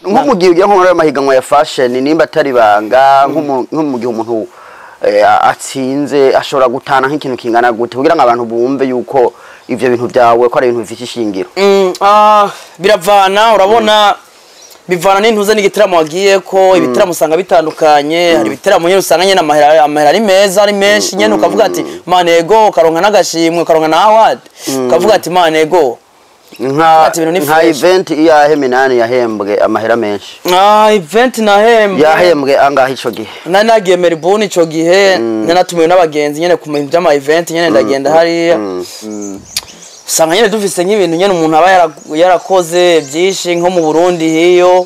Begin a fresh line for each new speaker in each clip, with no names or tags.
Nko mu gihe ugiye nko muri ayo mahiganwa ya fashion, nimba atari banga, nko mu gihe umuntu atsinze ashobora gutana nk'ikintu kingana gute kugira ngo abantu bumve yuko ivyo bintu byawe ko ari ibintu bifite ishingiro?
Biravana, urabona, bivana n'intuze n'igitaramo wagiye ko. Ibitaramo usanga bitandukanye. Hari ibitaramo nyene usanga nyene amahera ari meza, ari menshi nyene, ukavuga ati man ego, ukaronka n'agashimwe, ukaronka na award, ukavuga ati man ego.
Nka
Ati ibintu ni
nka
fresh.
Event iyahe Minani yahembwe amahera menshi?
Event nahembwe
Yahembwe angahe ico gihe?
Nari nagiye Melbourne ico gihe, nari natumiwe n'abagenzi nyene ku bintu vy'ama event nyene, ndagenda hariya, usanga nyene dufise nk'ibintu nyene umuntu aba yarakoze byinshi nko mu Burundi hiyo,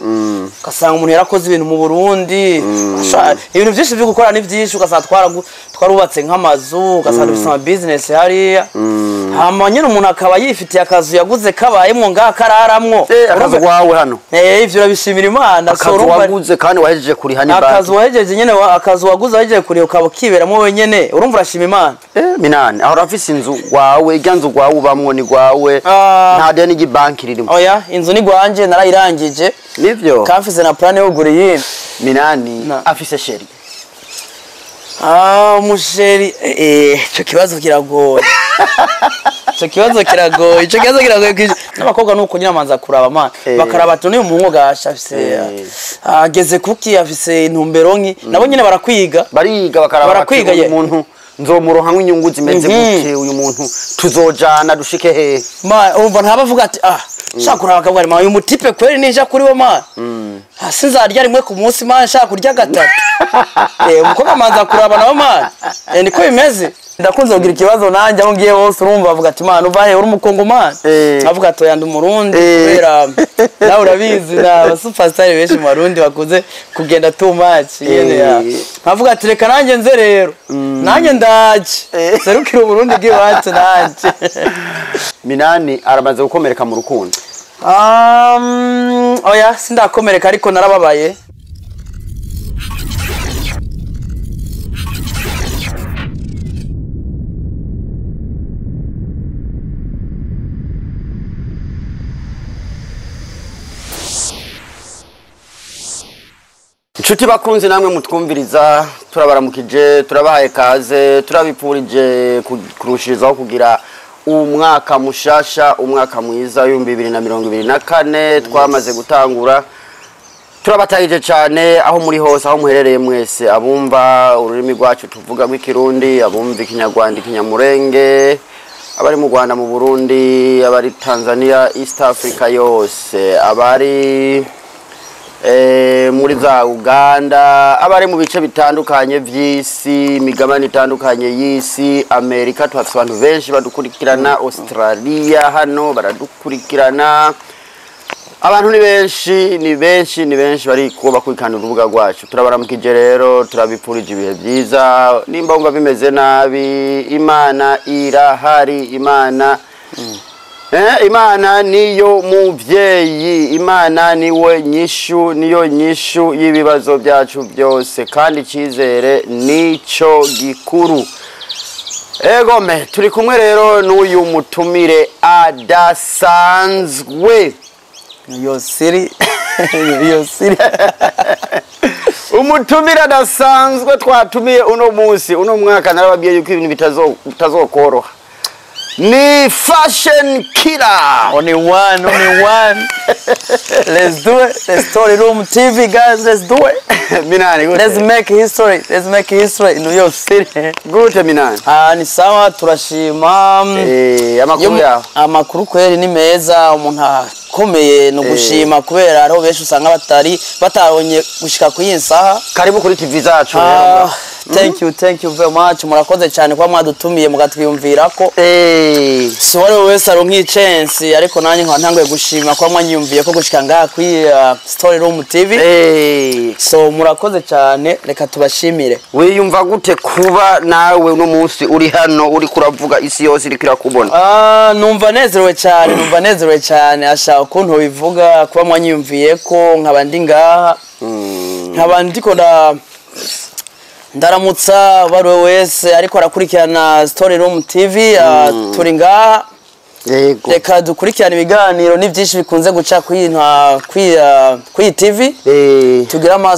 ugasanga umuntu yarakoze ibintu mu Burundi, ibintu byinshi byo gukora ni byinshi, ugasanga twarubatse nk'amazu, ugasanga dufise ama business hariya, hama nyene umuntu akaba yifitiye akazu yaguze kabayemwo ngaha kararamwo.
Akazu wawe hano?
Ivyo urabishimira Imana. So
Akazu
urumva-
waguze kandi wahejeje kuriha ni banki.
Akazu wahejeje nyene, akazu waguze wahejeje kuriha, ukaba ukiberamo wenyene, urumva urashima Imana.
Minani aho urafise inzu gwawe, irya nzu gwawe ubamwo ni gwawe? Nta deni ry'ibanki ririmo?
Oya, inzu ni gwanje, narayirangije.
Nivyo?
Kamfise na plan yo kugura iyindi.
Minani
Na.
afise chérie?
Umu chérie, ico kibazo kiragoye, ico kibazo kiragoye, ico kibazo kiragoye n'abakobwa nuko nyine amanza kuraba man, bakaraba ati n'uyu muhungu gasha afise ageze kuki, afise intumbero nki, nabo nyine barakwiga.
Bariga, bakaraba bati,
Barakwiga,
uyu
ye.
muntu nzomuroha nk'inyungu zimeze gute, uyu muntu tuzojana dushike hehe?
Ma urumva ntabavuga ati shaka kuraba akavuga ati, "Ma, uyu mutipe kweri nija kuri we man, hasi nzarya rimwe ku munsi man, nshaka kurya gatatu." Umukobwa amanza kuraba nawe man. Niko bimeze. Ndakunze kugira ikibazo nanjye aho ngiye hose, urumva bavuga ati man, uva he, uri umukongomani? Avuga ati oya, ndi umurundi, kubera nawe urabizi na aba superstar benshi mu Barundi bakunze kugenda too much nyene ya. Nkavuga ati reka nanjye nze rero, nanjye ndaje serukira Uburundi bw'iwacu nanjye.
Minani aramaze gukomereka mu rukundo?
Oya, sindakomereka ariko narababaye.
Inshuti bakunzi namwe mutwumviriza, turabaramukije, turabahaye kaze, turabipfurije kurushirizaho kugira umwaka mushasha, umwaka mwiza w'2024 twamaze gutangura. Turabatahije cyane aho muri hose, aho muherereye mwese, abumva ururimi rwacu tuvuga rw'ikirundi, abumva ikinyarwanda, ikinyamurenge, abari mu Rwanda, mu Burundi, abari Tanzania, East Africa yose, abari muri za Uganda, abari mu bice bitandukanye vy'isi, imigabane itandukanye y'isi, Amerika tuhafise abantu benshi badukurikirana, Australia hano baradukurikirana. Abantu ni benshi, ni benshi, ni benshi bari kuba bakurikirana urubuga rwacu. Turabaramukije rero, turabipfurije ibihe byiza. Nimba wumva bimeze nabi, Imana irahari. Imana Imana niyo muvyeyi, Imana niwe nyishu, niyo nyishu y'ibibazo byacu byose, kandi icyizere nico gikuru. Egome turi kumwe rero n'uyu mutumire adasanzwe.
Yo siri, yo siri.
Umutumire adasanzwe twatumiye uno munsi, uno mwaka narababwiye yuko ibintu bitazokoroha, ni Fashion Killer.
Only one, only one. Let's do it. The Story Room TV, guys. Let's do it.
Minani, gute?
Let's make history. Let's make history in New York City.
Gute Minani?
Ni sawa, turashima.
Amakuru yawe?
Amakuru kweri ni meza, umuntu akomeye ni ugushima kubera hariho benshi usanga batari bataronye gushika kuri iyi saha.
Karibu kuri TV zacu rero.
Thank you, thank you very much. Murakoze cyane kuba mwadutumiye mugatwiyumvirako. Si uwari we wese aronka iyi chance, ariko nanjye nkaba ntanguye gushima kuba mwanyiyumviye ko gushika ngaha kuri Story Room TV. So murakoze cyane, reka tubashimire.
Wiyumva gute kuba nawe uno munsi uri hano, uri kuravuga, isi yose iriko irakubona?
Numva nezerewe cyane, numva nezerewe cyane, asha ukuntu bivuga kuba mwanyiyumviye ko nkaba ndi ngaha, nkaba ndiko ndaramutsa uwo ari we wese ariko arakurikirana Story Room TV. Turi ngaha.
Yego.
Reka dukurikirane ibiganiro, ni byinshi bikunze guca kuri iyi TV. Tugire ama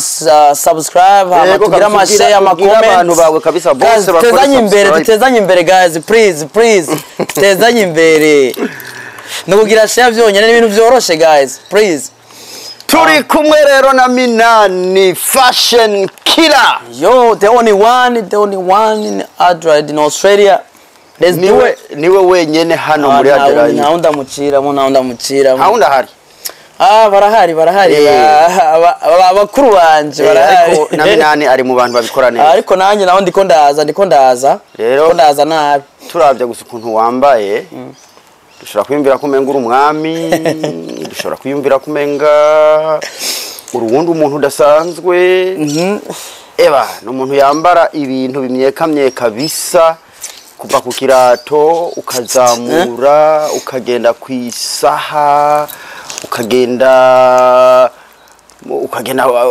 subscribe, hama
Yego,
tugire ama
kabisa,
share, ama
ubwira
comment.
abantu bawe kabisa, bose
Guys,
bakore
tutezanye imbere,
subscribe.
tutezanye imbere guys, please, please, tutezanye imbere. Ni ukugira share byonyine, ni ibintu byoroshe guys, please.
Turi kumwe rero na Minani Fashion Killer.
Yo, the only one, the only one in Adelaide, in Australia. Let's do
Niwe
it.
niwe wenyene hano muri Adelaide.
Nta wundi amuciramo, nta wundi amuciramo.
Nta wundi ahari.
Ah, barahari, barahari. Abakuru banje barahari.
Ariko na Minani ari mu bantu babikora neza.
Ariko nanjye naho ndiko ndaza, ndiko ndaza.
Rero-
Ndiko ndaza nabi.
Turavye gusa ukuntu wambaye, dushobora kwiyumvira ko umenga uri umwami, dushobora kwiyumvira ko umenga uri uwundi umuntu udasanzwe. Eba ni umuntu yambara ibintu bimyekamyeka bisa, kuva ku kirato ukazamura, ukagenda ku isaha, ukagenda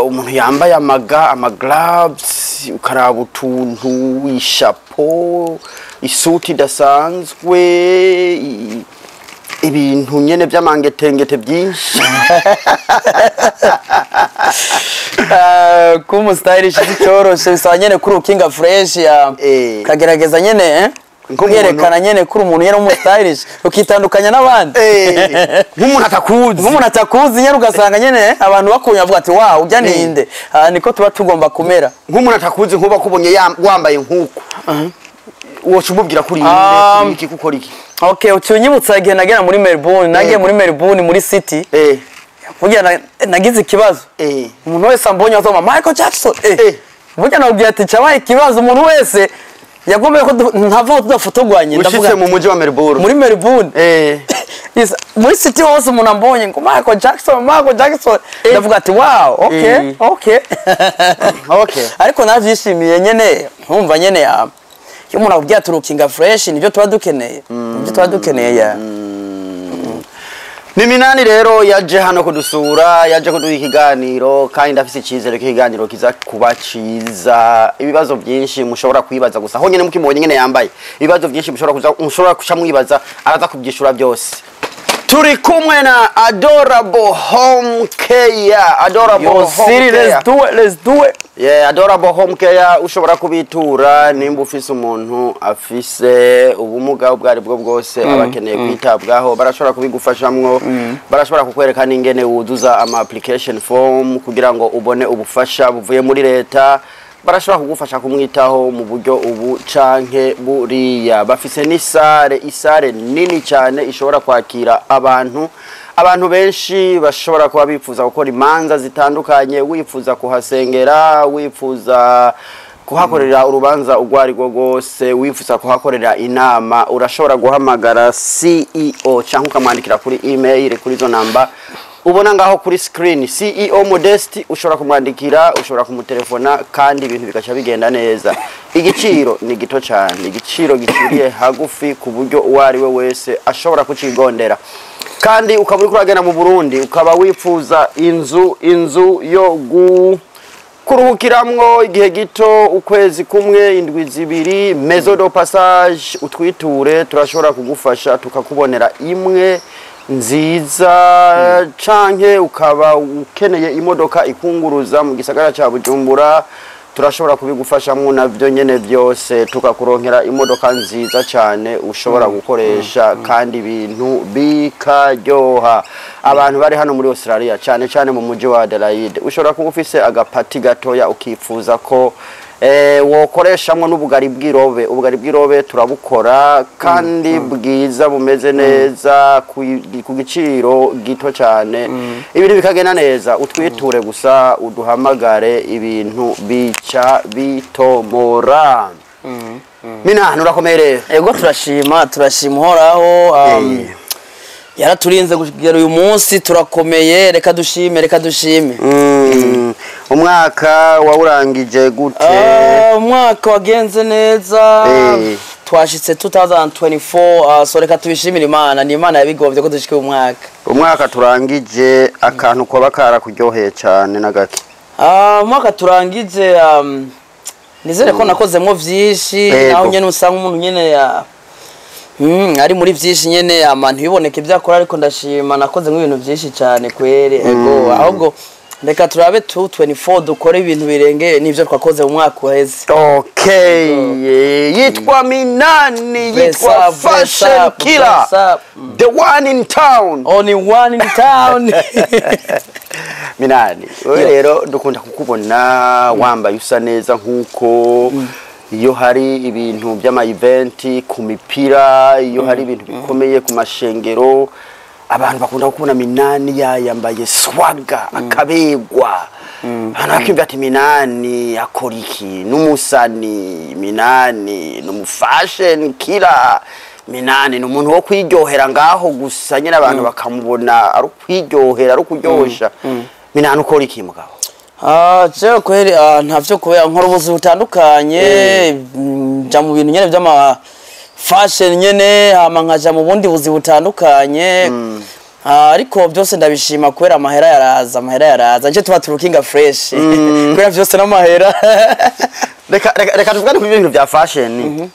umuntu yambaye amaga, ama gloves, ukaraba utuntu, ishapo, isuti idasanzwe, ibintu nyene by'amangetengete byinshi.
Kuba umu stylish cyoroshe, bisaba nyene kuri ukinga fresh ya kagerageza nyene kwerekana nyene kuri umuntu nyene w'umu stylish, ukitandukanya n'abandi.
Nk'umuntu atakuzi.
Nk'umuntu atakuzi nyene, ugasanga nyene abantu bakunye bavuga ati: "Wow, ujya ninde?" Ah, niko tuba tugomba kumera.
Nk'umuntu atakuzi, nkuba akubonye wambaye nk'uku, woca umubwira kuri inde, kuri iki, kukora iki?
Okay, uciye igihe nagera muri Melbourne, nagiye muri Melbourne muri city. Burya nagize ikibazo. Umuntu wese ambonye azoma Michael Jackson. Burya nabwiye ati cyabaye ikibazo, umuntu wese yagomeye ko ntavaho tudafotogwanye.
Ushitse mu mujyi wa Melbourne?
Muri Melbourne. Yes, muri city hose umuntu ambonye ngo "Michael Jackson, Michael Jackson." Ndavuga ati: "Wow, okay." Okay. Ariko navyishimiye nyene, nkumva nyene ya iyo umuntu akubwiye ati urukinga fresh, nibyo tuba dukeneye, nibyo tuba dukeneye ya.
Ni Minani rero yaje hano kudusura, yaje kuduha ikiganiro, kandi ndafise icyizere ko ikiganiro kiza kuba ciza. Ibibazo byinshi mushobora kwibaza gusa aho nyene mukimubonye nyene yambaye, ibibazo byinshi mushobora kuza, mushobora kuca mwibaza, araza kubyishura byose. Turi kumwe na Adorable Home Care, Adorable
Yo
Home
City,
Care.
Let's do it, let's do it.
Yeah, Adorable Home Care ushobora kubitura nimba ufise umuntu afise ubumuga ubwo ari bwo bwose, aba akeneye kwitabwaho, barashobora kubigufashamwo. Barashobora kukwereka n'ingene wuzuza ama application form kugira ngo ubone ubufasha buvuye muri leta. Barashobora kugufasha kumwitaho mu buryo ubu canke buriya. Bafise n'isare, isare nini cyane ishobora kwakira abantu benshi bashobora kuba bifuza gukora imanza zitandukanye, wifuza kuhasengera, wifuza kuhakorera urubanza urwo ari rwo rwose, wifuza kuhakorera inama, urashobora guhamagara CEO cyangwa ukamwandikira kuri email kuri izo namba ubona ngaho kuri screen. CEO Modeste, ushobora kumwandikira, ushobora kumutelefona kandi ibintu bigaca bigenda neza. Igiciro ni gito cyane, igiciro giciriye hagufi ku buryo uwo ari we wese ashobora kucigondera. Kandi ukaba uriko uragenda mu Burundi, ukaba wifuza inzu yo kuruhukiramwo igihe gito, ukwezi kumwe, indwi 2, maison de passage, utwiture, turashobora kugufasha tukakubonera imwe nziza. Canke ukaba ukeneye imodoka ikunguruza mu gisagara ca Bujumbura, turashobora kubigufashamwo navyo nyene byose, tukakuronkera imodoka nziza cyane ushobora gukoresha kandi ibintu bikaryoha. Abantu bari hano muri Australia, cyane cyane mu mujyi wa Adelaide, ushobora kuba ufise agapati gatoya, ukifuza ko wokoreshamwo n'ubugari bw'irobe. Ubugari bw'irobe turabukora kandi bwiza, bumeze neza, ku giciro gito cyane, ibintu bikagenda neza. Utwiture gusa, uduhamagare, ibintu bica bitomora. Minani, urakomeye rero?
Ego, turashima, turashima Uhoraho. Yaraturinze kugera uyu munsi, turakomeye, reka dushime, reka dushime.
Umwaka wawurangije gute?
Ah, umwaka wagenze neza. Twashitse 2024, so reka tubishimire Imana, ni Imana yabigombye ko dushika uyu mwaka.
Umwaka turangije, akantu koba karakuryoheye cyane na gake?
Ah, umwaka turangije, nizere ko nakozemwo vyinshi. Naho nyene usanga umuntu nyene ya Ari muri byinshi nyene, ama ntibiboneke ibyo akora, ariko ndashima nakoze nk'ibintu byinshi cyane kweri. Ego, ahubwo reka turabe tu 24 dukore ibintu birengeye n'ivyo twakoze mu mwaka uheze.
Okay, yitwa Minani, yitwa
Bless up, bless
Fashion
up,
Killer,
bless up.
the one in town.
Only one in town.
Minani, wewe rero dukunda kukubona wambaye usa neza, nk'uko iyo hari ibintu by'ama event ku mipira, iyo hari ibintu bikomeye ku mashengero, abantu bakunda kukubona Minani yayambaye swagger, akabegwa, abantu bakiyumvira ati: "Minani akora iki? N'umusani Minani ni fashion killer, Minani ni umuntu wo kwiryohera ngaho gusa nyine, abantu bakamubona ari ukwiryohera, ari ukuryosha." Minani, ukora iki mugabo?
Ah, jewe kweri ntavyo, kubera nkora ubuzi butandukanye. Nja mu bintu nyene vy'ama fashion nyene, hama nkaja mu bundi buzi butandukanye. Ariko byose ndabishima kubera amahera yaraza, amahera yaraza, nje tuba turukinga fresh kubera byose n'amahera.
Reka tuvugane ku bintu bya fashion.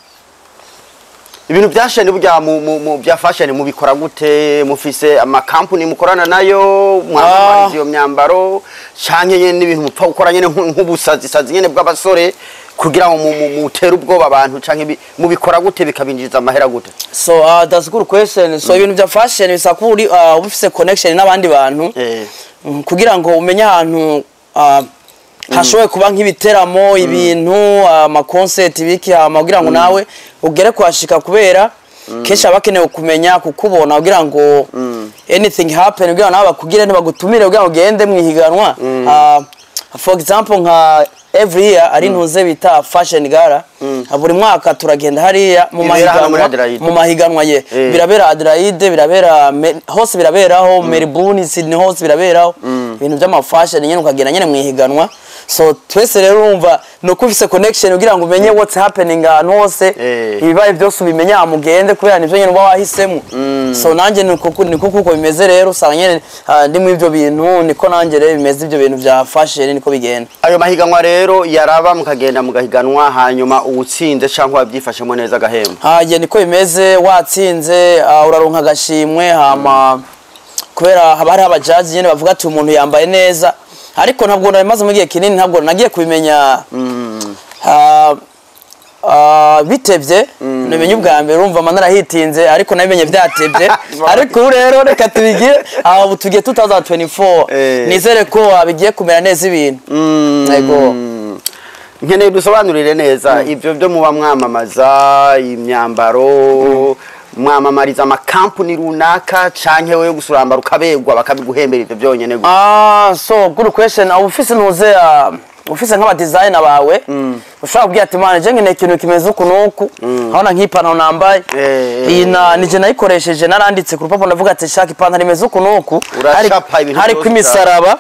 Ibintu bya fashion burya mu bya fashion mubikora gute? Mufise amakampuni mukorana nayo mwamamariza iyo myambaro, canke nyene n'ibintu mupfa gukora nyene nk'ubusazi sazi nyene bw'abasore kugira ngo mutere ubwoba abantu, canke mubikora gute, bikabinjiriza amahera gute?
So that's a good question. So ibintu bya fashion bisaba kuba uri uba ufise connection n'abandi bantu kugira ngo umenye ahantu hashoboye kuba nk'ibiteramo, ibintu, ama concert, ibiki, hama kugira ngo nawe ugere kuhashika, kubera kenshi aba bakenewe kumenya kukubona kugira ngo anything happen, kugira ngo nawe bakugire, ntibagutumire kugira ngo ugende mu ihiganwa. For example, nka every year ari ntuze bita fashion gala, buri mwaka turagenda hariya mu
Ibera hano muri
mahiganwa.
Adelaide.
Mu mahiganwa ye. Birabera Adelaide, birabera hose, biraberaho Melbourne, Sydney, hose biraberaho ibintu by'ama fashion nyene, ukagenda nyene mu ihiganwa. So twese rero urumva ni uko ufise connection kugira ngo umenye what's happening ahantu hose, ibibaye byose ubimenye, mugende, kubera nivyo nyene uba wahisemo. So nanjye niko kuko bimeze rero, usanga nyene ndi mu ivyo bintu, niko nanjye rero bimeze, ibyo bintu bya fashion niko bigenda.
Ayo mahiganwa rero yaraba, mukagenda mugahiganwa, hanyuma uwutsinze cyangwa wabyifashemo neza agahemba?
Haye, niko bimeze. Watsinze uraronka agashimwe, hama kubera haba hariho abajaji nyene bavuga ati umuntu yambaye neza. Ariko ntabwo nabimaze mu gihe kinini, ntabwo nagiye kubimenya bitevye. Namenye ubwa mbere, urumva ama narahitinze, ariko nabimenye vyatevye. Ariko ubu rero reka tubigire, ubu tugiye 2024. Nizere ko bigiye kumera neza ibintu. Yego.
Nkeneye dusobanurire neza ibyo byo muba mwamamaza imyambaro. Mwamamariza amakampuni runaka, canke wewe gusa urambara ukabegwa bakabiguhembera ivyo byonyene gusa?
So good question. Ufise ntuze ufise nk'aba designer bawe ushobora kubwira ati: "Man, je nkeneye ikintu kimeze uku n'uku." Urabona nk'ipantaro nambaye, iyi na nije nayikoresheje, naranditse ku rupapuro, ndavuga ati shaka ipantaro imeze uku n'uku.
Uracapa ibintu
hariko
byose.
Imisaraba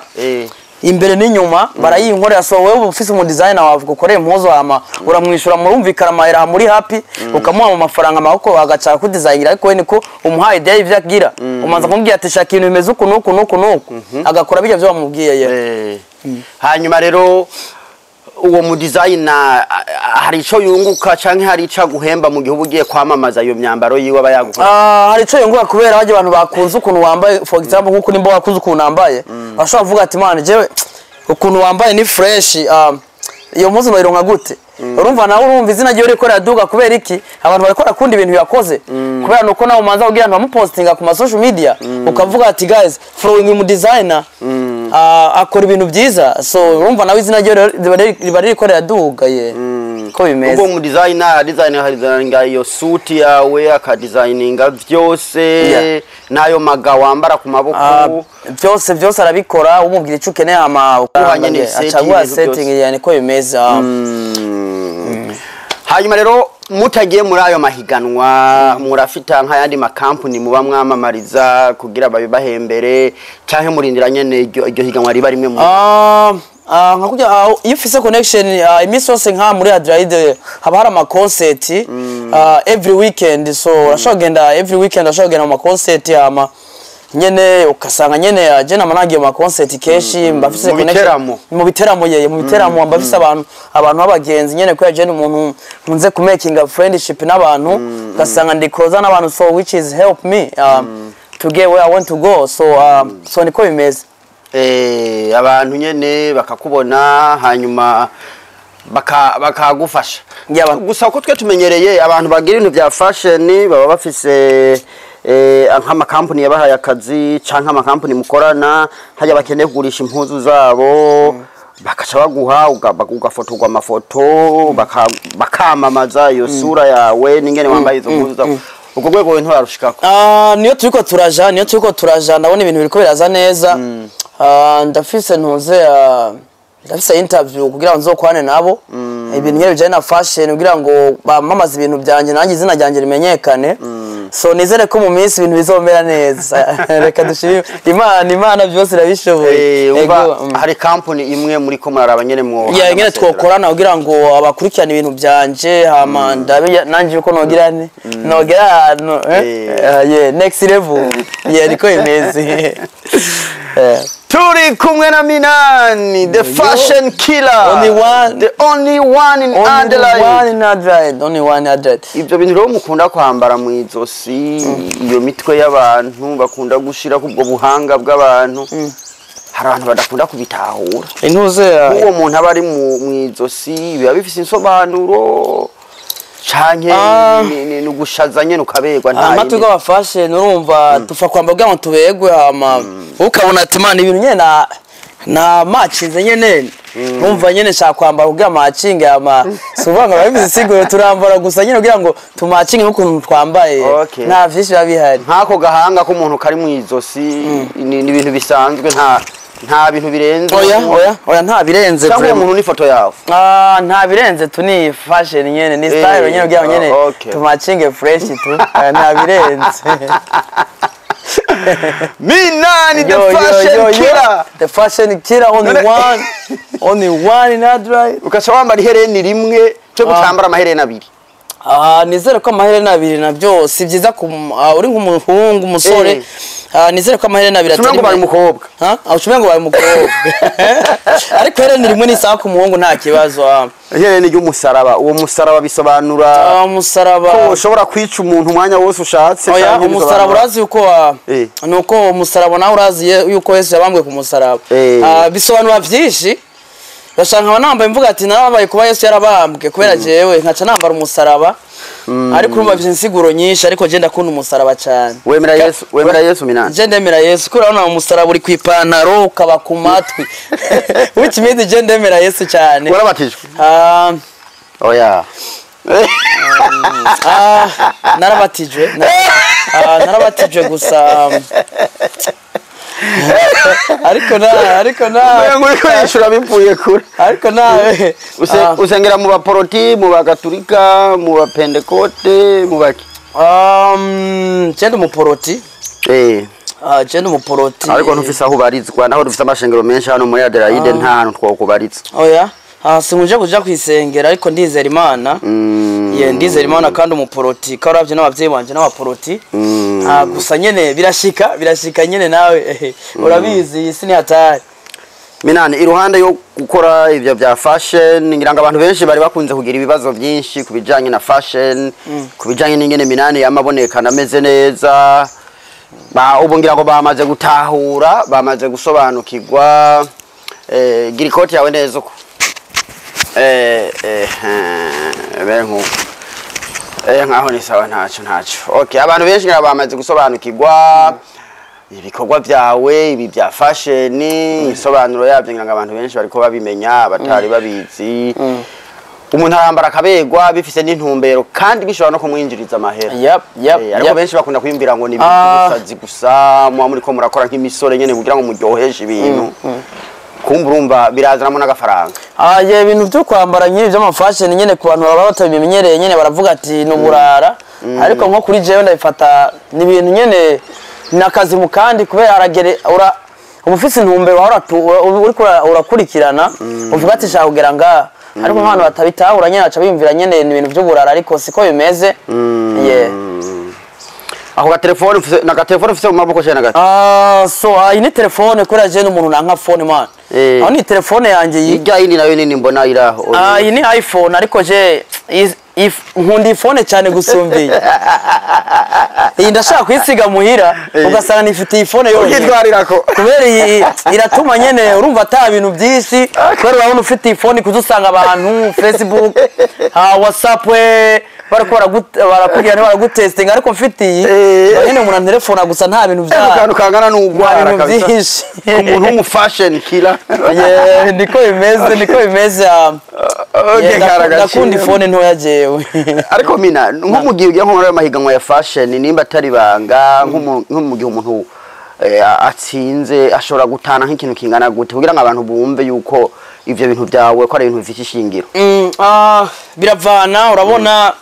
imbere n'inyuma, barayinkorera. So wewe uba ufise umu designer wawe ukoreye impuzu, hama uramwishura, murumvikana amahera, muri happy, ukamuha mu mafaranga amaboko agaca kudesigningira. Ariko we niko umuhaye idea y'ivyo agira, umanza kumubwira ati shaka ibintu bimeze uku n'uku n'uku n'uku, agakora bijya vyo wamubwiye ye.
Hanyuma rero uwo mu designer hari ico yunguka canke hari ico aguhemba mu gihe uba ugiye kwamamaza iyo myambaro yiwe aba yagukoreye?
Hari ico yunguka, kubera barya abantu bakunze ukuntu wambaye. For example, nkuko nimba wakunze ukuntu nambaye, bashobora kuvuga ati: "Man, jewe ukuntu wambaye ni fresh, iyo mpuzu noyironka gute?" Urumva nawe, urumva izina ryiwe riko riraduga. Kubera iki? Abantu bariko barakunda ibintu yakoze, kubera nuko nawe umanza kugira ngo bamupostinga ku ma social media, ukavuga ati: "Guys, following mu designer, akora ibintu byiza." So urumva nawe izina ryiwe riba ririko riraduga ye, ko bimeze.
Ubwo mu designer designer iyo suit yawe, akadesigninga vyose n'ayo maga wambara ku maboko?
Byose byose arabikora, umubwira icyo ukeneye hama
Guha nyene setting,
acaguha
ibintu byose.
Setting ya, niko bimeze.
Hanyuma rero mutagiye muri ayo mahiganwa, murafita nk'ayandi makampuni muba mwamamariza kugira babibahembere, canke murindira nyene iryo higanwa riba rimwe mu
Nka kurya iyo ufise connection, iminsi yose nka muri Adelaide haba hari ama concert every weekend. So urashobora kugenda every weekend, urashobora kugenda mu ma concert, hama Nyene ukasanga nyene je nama nagiye mu ma concert kenshi, mbafise
Mu biteramo.
Mu biteramo, yeye, mu biteramo mbafise abantu b'abagenzi nyene, kubera je ni umuntu nkunze ku making a friendship n'abantu, ugasanga ndi closer n'abantu, so which is help me to get where I want to go. So niko bimeze.
Abantu nyene bakakubona, hanyuma bakagufasha. Gusa uko twe tumenyereye, abantu bagira ibintu bya fashion baba bafise nk'amakampani yabahaye akazi canke amakampani mukorana, hajya bakeneye kugurisha impuzu zabo, bakaca baguha ugafotorwa amafoto, bakamamaza iyo sura yawe n'ingene wambaye izo mpuzu zabo. Ubwo rwego we nturarushikako?
Ah, niyo turiko turaja, ndabona ibintu biriko biraza neza. Ndafise ntuze, ndafise interview kugira ngo nzokwane nabo ibintu nyene bijanye na fashion, kugira ngo bamamaze ibintu byanje, nanjye izina ryanjye rimenyekane. So nizere ko mu minsi ibintu bizomera neza. Reka dushime Imana, Imana byose irabishoboye.
Umva,
Ego.
Hari company imwe muri ko muraraba nyene mwo
Ya, nyene twokorana kugira ngo abakurikirana ibintu byanje, hama ndabe nanje uko nogira ne nogera ahantu, eh? Yeah, next level, yeah, niko imeze.
Turi kumwe na Minani the fashion killer.
Only one.
The only one in
Only
Adelaide.
one in Adelaide, only one in Adelaide.
Ibyo bintu rero mukunda kwambara mu izosi, iyo mitwe y'abantu bakunda gushira ubwo buhanga bw'abantu, hari abantu badakunda kubitahura.
Intuze
Nk'uwo muntu aba ari mu izosi, biba bifise insobanuro canke ni ugushaza nyene ukaberwa, nta
Amatwi
yindi?
Rw'abafashe nurumva dupfa kwambara kugira ngo tuberwe, hama ukabona ati man, ibintu nyene na macinze nyene, numva nyene nshaka kwambara kugira macinge, hama si ukuvuga ngo biba bisiguro, turambara gusa nyene kugira ngo tumacinge n'ukuntu twambaye. Nta vyinshi biba bihari.
Nk'ako gahanga k'umuntu kari mu izosi ni ibintu bisanzwe, nta bintu birenze?
Oya, nta birenze.
Cyangwa uwo
Vraiment.
muntu n'ifoto yawe?
Ah, nta birenze tu, ni fashion nyene, ni style nyene kugira ngo nyene tumacinge fresh tu. Nta birenze.
Minani the
Yo, yo,
fashion
yo, yo.
killer.
The fashion killer, only one, only one in Adelaide.
Ugaca wambara ihereni rimwe cyo gutambara amahereni abiri?
Ah, nizere ko amaherena abiri nabyo si byiza ku uri nk'umuhungu, umusore. Nizere ko amaherena abiri
Ucumengo
atari
ubaye umukobwa.
Ha? Ah, ucumengo ubaye umukobwa. Ariko iherena rimwe ni sawa ku muhungu, nta kibazo.
Ihereni ry'umusaraba, uwo musaraba bisobanura
Umusaraba
ko ushobora kwica umuntu umwanya wose ushatse?
Oya,
Canke
umusaraba
bisobanura-
urazi yuko nuko umusaraba nawe urazi yuko Yesu yabambwe ku musaraba. Bisobanura byinshi. Bashaka nkaba nambaye mvuga ati narababaye kuba Yesu yarabambwe kubera jewe, nkaca nambara umusaraba. Ariko urumva bifite insiguro nyinshi, ariko je ndakunda umusaraba cyane.
Wemera Yesu? Wemera Yesu, Minani?
Je ndemera Yesu, kubera urabona umusaraba uri ku ipantaro, ukaba ku matwi, which means je ndemera Yesu cyane.
Warabatijwe? Oya.
Narabatijwe. Narabatijwe gusa, ariko na
Ngo uriko yishura bivuye kure.
Ariko nawe
Usengera mu baporoti, mu bagaturika, mu bapentekote, mu baki?
Je ndi umuporoti. Je ndi umuporoti.
Ariko ntufise aho ubarizwa, naho dufise amashengero menshi hano muri Adelaide, nta hantu twokubariza.
Oya, sinkunje kuja kwisengera, ariko ndizera Imana. Ye, ndizera Imana kandi umuporoti karavye n'abavyeyi banje n'abaporoti. Gusa nyene birashika nyene, nawe urabizi, iyi si ni hatari.
Minani, iruhande yo gukora ivyo bya fashion, ngira ngo abantu benshi bari bakunze kugira ibibazo byinshi ku bijanye na fashion, ku bijanye n'ingene Minani yamabonekana ameze neza. Ba ubu ngira ngo bamaze gutahura, bamaze gusobanukirwa. Gira ikoti yawe neza uko. Be nkuko. Nkaho ni sawa, ntaco. Okay, abantu benshi ngira bamaze gusobanukirwa ibikorwa byawe, ibi bya fashion, isobanuro yabyo, ngira ngo abantu benshi bariko babimenya abatari babizi. Umuntu arambara akaberwa bifise n'intumbero, kandi bishobora no kumwinjiriza amahera.
Yep.
Ariko benshi bakunda kwiyumvira ngo ni ibintu by'ubusazi gusa muba muriko murakora nk'imisore nyene kugira ngo muryoheshe ibintu, kumva urumva birazanamo n'agafaranga.
Ye, ibintu byo kwambara nyine by'ama fashion nyine, ku bantu baba batabimenyereye nyine baravuga ati ni uburara, ariko nko kuri jewe ndabifata ni ibintu nyine, ni akazi mu kandi, kubera aragere ura uba ufise intumbero wahora uriko urakurikirana, uvuga ati shaka kugera ngaha. Ariko nk'abantu batabitahura nyine baca biyumvira nyine ni ibintu by'uburara, ariko siko bimeze, yeah.
Ako gatelefone ufise, na gatelefone ufise mu maboko cyane gato?
Ah, so iyi ni telefone, kubera je n'umuntu nanka phone, man. Aho ni telefone yanjye iyi.
Irya yindi nayo nini mbona iraho?
Ah, iyi ni iPhone, ariko je nkunda iyi phone cyane gusumba iyi. Iyi ndashaka kuyisiga muhira, ugasanga nifite iyi phone yonyine.
Ukitwarirako.
Kubera iyi iratuma nyene urumva ata bintu byinshi, kubera urabona ufite iyi phone kuza usanga abantu Facebook, ha WhatsApp, we bariko barakubwira, baragutestinga, ariko mfite iyi nyene umuntu antelefona gusa, nta bintu bya
Akantu kangana n'ugwara
nta bintu
kabisa.
byinshi.
Ku muntu w'umu fashion killer.
Yeah, niko bimeze, niko bimeze.
Okay,
Yeah,
karagaciro.
ndakunda ifone ntoya jewe.
Ariko mina, nko mu gihe ugiye nko muri ayo mahiganwa ya fashion, nimba atari banga, nko mu gihe umuntu atsinze, ashobora gutana nk'ikintu kingana gute kugira ngo abantu bumve yuko ivyo bintu byawe ko ari ibintu bifite ishingiro?
Biravana, urabona,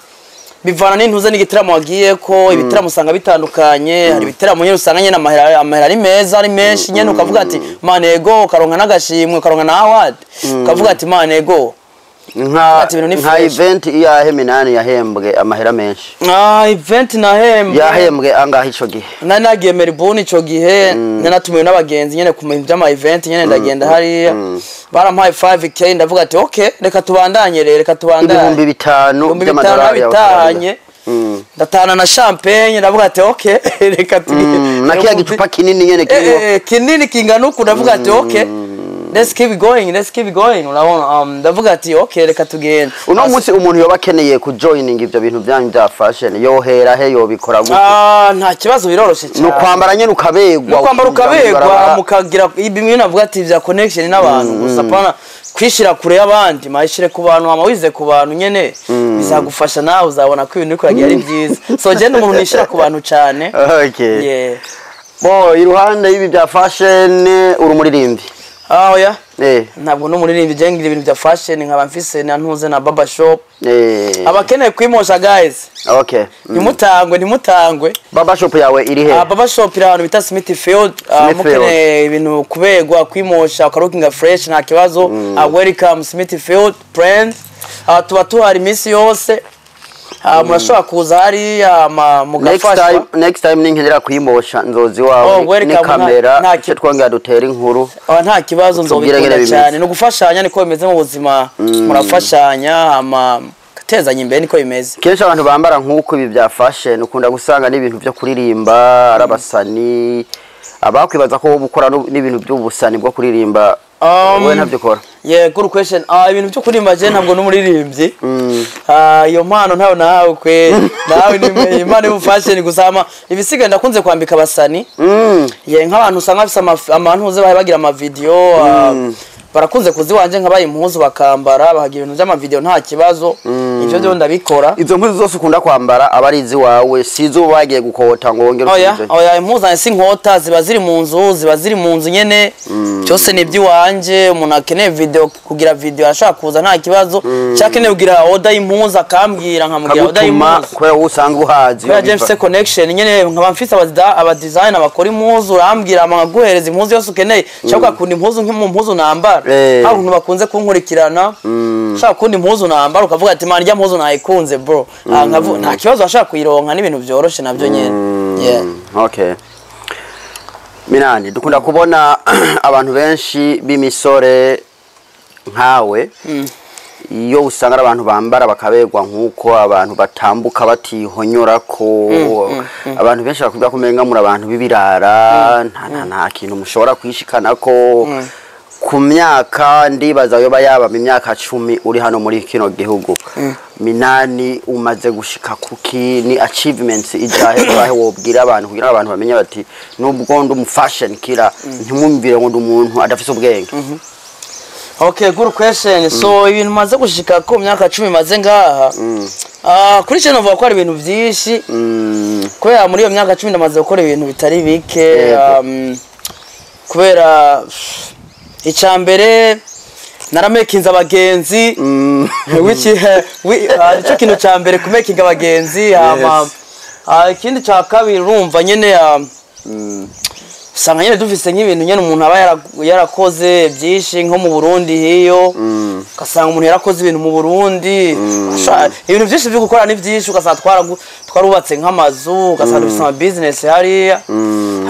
bivana n'intuze n'igitaramo wagiye ko. Ibitaramo usanga bitandukanye. Hari ibitaramo nyine usanga nyine amahera ari meza, ari menshi nyine, ukavuga ati man ego, ukaronka n'agashimwe, ukaronka na award, ukavuga ati man ego.
Nka
Ati ibintu ni
nka
fresh.
event iyahe Minani yahembwe amahera menshi?
Event nahembwe?
Yahembwe angahe ico gihe?
Nari nagiye Melbourne ico gihe, nari natumiwe n'abagenzi nyene ku bintu by'ama event nyene, ndagenda hariya barampaye 5K, ndavuga ati okay, reka tubandanye rero, reka tubandanye.
5000
5000
by'amadolari ya
bitahanye.
Australia.
Ndatahana na champagne, ndavuga ati okay, reka
Na kiya gicupa kinini nyene kirimo.
Kinini kingana uku, ndavuga ati okay, let's keep going, let's keep going. Urabona, ndavuga ati okay, reka tugende.
Uno munsi umuntu yoba akeneye kujoining ivyo bintu byanyu bya fashion, yohera he, yobikora gute?
Ah, nta kibazo, biroroshe
Ni
cyane.
ukwambara nyene ukabegwa?
No kwambara
ukinjira
ukabegwa,
mw'ibarabara.
Mukagira bimwe navuga ati bya connection n'abantu gusa, pana kwishira kure y'abandi, mayishire ku bantu, hama wize ku bantu nyene, bizagufasha, nawe uzabona ko ibintu uriko uragira ari byiza. So je ndi umuntu nishira ku bantu cyane.
Okay.
Yeah.
Bo iruhande y'ibi bya fashion, uri umuririmbyi?
Ah, oya. Ntabwo n'umuririmbyi, je ngira ibintu bya fashion, nkaba mfise na ntuze na barber shop. Abakeneye kwimosha, guys, ntimutangwe, ntimutangwe.
Barber shop yawe iri he?
Barber shop iri ahantu bita Smithfield.
Smithfield.
Mukeneye ibintu, kubegwa, kwimosha, ukarukinga fresh, nta kibazo. Welcome Smithfield brand. Tuba tuhari iminsi yose. Murashobora kuza hariya
Next
mugafashwa.
time, next time ninkenera kuyimosha nzozi wawe
Oh, welcome,
ni kamera,
nta
icyo twongera dutera inkuru.
Nta kibazo,
Utubwire ngene
nzobikunda
bimeze.
cyane. Ni ugufashanya, niko bimeze mu buzima, murafashanya hama gatezanya imbere, niko bimeze.
Kenshi abantu bambara nk'uko ibi bya fashion ukunda gusanga n'ibintu byo kuririmba ari abasani, abakwibaza ko wowe ukora n'ibintu by'ubusani bwo kuririmba. Wowe ntabyo ukora?
Yeah, good question. Ibintu byo kuririmba, je ntabwo n'umuririmbyi. Iyo mpano ntayo nawe kwe. Nawe ni impano y'ubufashion gusa, ama ibisigaye ndakunze kwambika abasani. Yeah, nk'abantu usanga bafise amantuze bahe bagira ama video, barakunze kuziwanje nkabaye impuzu bakambara, bakagira ibintu by'ama video, nta kibazo. Ivyo byo ndabikora.
Izo mpuzu zose ukunda kwambara aba ari iziwawe, si izo uba wagiye gukota ngo wongere
Oya,
usubize?
oya, impuzu zanjye si nkota, ziba ziri mu nzu, ziba ziri mu nzu nyene. Byose ni iby'iwanje. Umuntu akeneye video, kugira video, arashaka kuza, nta kibazo. Cyangwa akeneye kugira order y'impuzu, akambwira nkamugira order
Kagutuma
y'impuzu.
kubera wowe usanga uhazi
Kubera
iyo
je
biva.
mfise connection nyene, nkaba mfise aba designer bakora impuzu, urambwira hama nkaguhereza impuzu yose ukeneye. Cyangwa ugakunda impuzu nk'mu mpuzu nambara. Hari ukuntu bakunze kunkurikirana. Ushaka gukunda impuzu nambara, ukavuga ati man, rya mpuzu nayikunze, bro. Nta kibazo, ashaka kuyironka, n'ibintu byoroshe nabyo nyene. Yeah.
Okay. Minani, dukunda kubona abantu benshi b'imisore nkawe, iyo usanga ari abantu bambara bakaberwa nk'uko abantu batambuka batihonyora, ko abantu benshi bakubwira ko umenga muri abantu b'ibirara, nta kintu mushobora kwishikana ko ku myaka, ndibaza yoba yaba mu myaka 10 uri hano muri kino gihugu. Minani, umaze gushika kuki? Ni achievements ijahe urahe wobwira abantu kugira ngo abantu bamenye bati nubwo ndi umu fashion killer, ntimwumvire ngo ndi umuntu adafise ubwenge?
Okay, good question. So ibintu maze gushika ko myaka 10 maze ngaha. Kuri cyo novuga ko ari ibintu byinshi. Kubera muri iyo myaka 10 ndamaze gukora ibintu bitari bike.
Yego.
Kubera icya mbere naramekinze abagenzi. Which nicyo kintu cya mbere, kumekinga abagenzi, hama ikindi cya kabiri urumva nyene, Usanga nyene dufise nk'ibintu nyene umuntu aba yarakoze byinshi nko mu Burundi hiyo, ugasanga umuntu yarakoze ibintu mu Burundi. Ibintu byinshi byo gukora ni byinshi, ugasanga twarubatse nk'amazu, ugasanga dufise ama business hariya.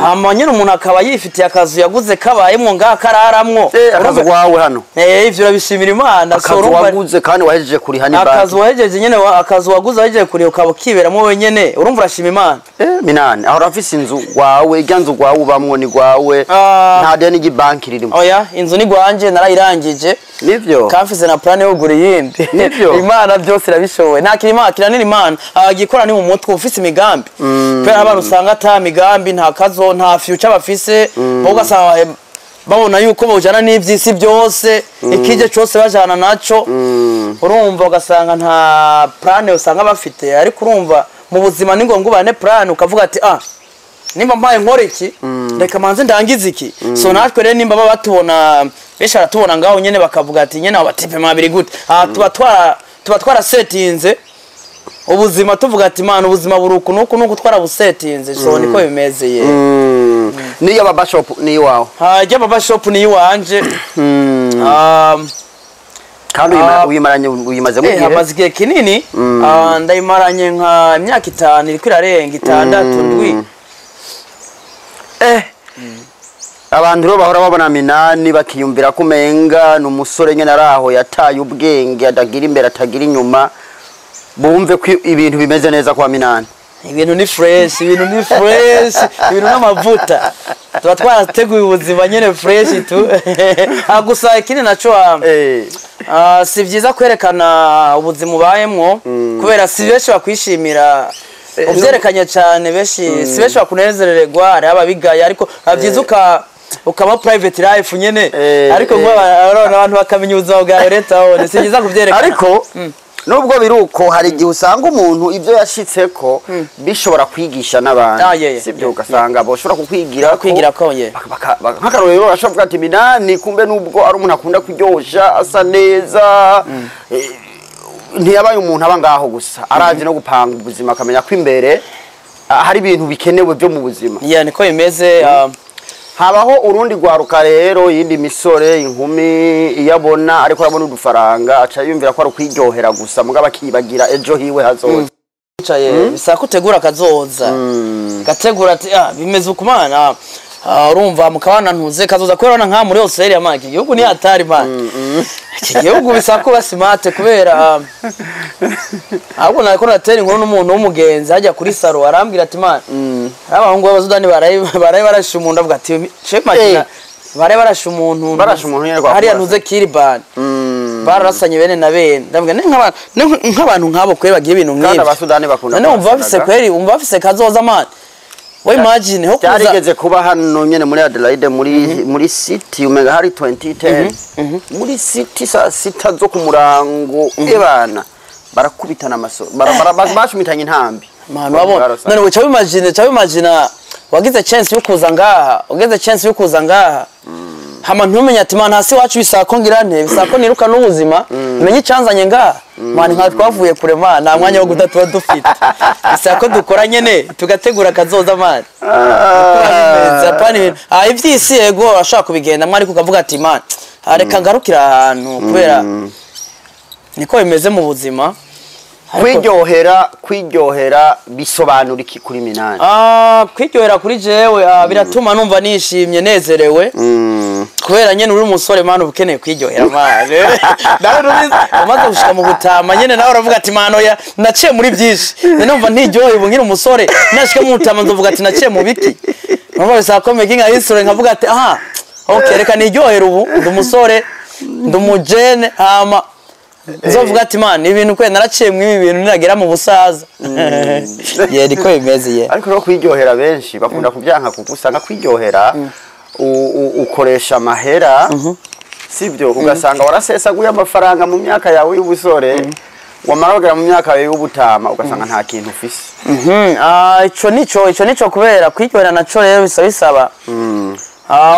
Hama nyene umuntu akaba yifitiye akazu yaguze kabayemwo ngaha kararamwo.
Akazu wawe hano?
Ivyo urabishimira Imana. So
akazu
urumva
waguze kandi wahejeje kuriha ni banki.
Akazu wahejeje nyene, akazu waguze wahejeje kuriha, ukaba ukiberamo wenyene, urumva urashima Imana.
Minani, aho urafise inzu gwawe, irya nzu gwawe ubamwo ni gwawe?
Ah.
Nta deni ry'ibanki ririmo?
Oya, inzu ni gwanje, narayirangije.
Nivyo?
Kamfise na plan yo kugura iyindi.
Nivyo?
Imana byose irabishoboye, nta kintu Imana kiranira. Imana agikora ni mu mutwe ufise imigambi, kubera abantu usanga ata migambi, nta kazo, nta future bafise bo, ugasanga babona yuko bojana n'ivy'isi byose, ikije cose bajana naco. Urumva ugasanga nta plan usanga bafite, ariko urumva mu buzima ni ngombwa ubane plan, ukavuga ati: "Ah, nimba mpaye nkora iki, reka manze ndangize iki." So natwe rero nimba baba batubona, benshi baratubona ngaho nyene bakavuga ati: "Nyene abo batipe mabiri gute?" Ah, tuba twarasetinze ubuzima, tuvuga ati: "Mana, ubuzima buri uku nuku nuku." Twarabusetinze, so niko bimeze ye.
Niyo baba shop ni iwawe?
Hajya baba shop ni iwanje.
Kandi
Ah.
uyimaranye, uyimazemo igihe?
Hamaze igihe kinini. Ndayimaranye nka imyaka 5, iriko irarenga 6, 7.
Abantu rero bahora babona Minani bakiyumvira ko umenga ni umusore nyene ari aho yataye ubwenge, atagira imbere atagira inyuma, bumve ko ibintu bimeze neza kwa Minani.
Ibintu ni fresh, ibintu ni fresh, ibintu n'amavuta, tuba twarateguye ubuzima nyene fresh tu. Gusa ikindi naco, si vyiza kwerekana ubuzima ubayemwo, kubera si benshi bakwishimira uvyerekanye cane. Benshi si benshi bakunezerererwa, hariho ababigaya, ariko byiza ukaba private life nyene. Ariko urabona abantu bakamenya ubuzima bwawe leta, si byiza kuvyerekana.
Ariko nubwo biri uko, hari igihe usanga umuntu ibyo yashitseko bishobora kwigisha n'abandi.
Ah, yeah,
sibyo? Ugasanga boshobora kukwigira.
Kwigira ko, yeah.
Nk'akarorero, bashobora kuvuga ati: "Minani kumbe nubwo ari umuntu akunda kuryosha, asa neza, ntiyabaye umuntu aba ngaho gusa, arazi no gupanga ubuzima, akamenya ko imbere hari ibintu bikenewe byo mu buzima."
Yeah, niko bimeze.
Habaho urundi rwaruka rero, yindi misore, inkumi, iyo abona ariko arabona udufaranga aca yumvira ko ari ukwiryohera gusa, mugabo akibagira ejo hiwe hazoza.
Wicaye bisaba ko utegura akazoza, gategura ati: "Ah, bimeze uku mana." Urumva mukabana ntuze kazoza, kubera urabona nka muri Australia man, iki gihugu ni hatari man. Iki gihugu bisaba kuba smart, kubera ahubwo nariko natera inkuru n'umuntu w'umugenzi hajya kuri salon, arambwira ati: "Man, hari abahungu b'abasudani baraye barashe umuntu." Avuga ati: "Shema, baraye barashe umuntu."
Barashe umuntu nyene kwa
hariya
kurasa.
ntuze Kilburn, bararasanye bene na bene. Ndavuga ni nk'abantu nk'abo kweri bagiye ibintu
Kandi
nk'ibyo.
Abasudani bakunda
None wumva bafise
kurasanaga.
kweri, wumva bafise kazoza man? We imagine ho kuza
Byarigeze kuba hano nyene muri Adelaide, muri city, umenga hari 2010, muri city, saa sita zo ku murango, ebana barakubitana amaso, bashumitanye intambi.
Man, wabona
Barasana.
none uca wimagine wagize chance yo kuza ngaha, ugize chance yo kuza ngaha, hama ntumenye ati: "Man, hasi wacu bisaba ko ngira nte, bisaba ko niruka n'ubuzima, menye icyanzanye ngaha." Man, nka twavuye kure man, nta mwanya wo guta tuba dufite, bisaba ko dukora nyene tugategura akazoza man. Apana ibintu ivy'isi, yego urashobora kubigendamwo, ariko ukavuga ati: "Man, reka ngarukira ahantu," kubera niko bimeze mu buzima.
Kwiryohera bisobanura iki kuri Minani?
Kwiryohera kuri jewe, biratuma numva nishimye, nezerewe, kubera nyene uri umusore man, uba ukeneye kwiryohera man. Nawe urabizi, umaze gushika mu butama nyene nawe uravuga ati: "Man, oya, naciye muri byinshi." None numva ntiryoheye ubu nkiri umusore, nashika mu butama nzovuga ati: "Naciye mu biki?" Numva bisaba ko making a history, nkavuga ati: "Aha, okay, reka niryohere ubu ndi umusore, ndi umujene." Hama nzovuga ati: "Man, ibintu kwe naraciye mu ibi bintu nagera mu busaza." Ye, niko bimeze ye.
Ariko no kwiryohera benshi bakunda kubyanka, kuko usanga kwiryohera ukoresha amahera, sibyo? Ugasanga warasesaguye amafaranga mu myaka yawe y'ubusore, wamara kugera mu myaka yawe y'ubutama ugasanga nta kintu ufise.
Ico nico, kubera kwiryohera naco rero bisaba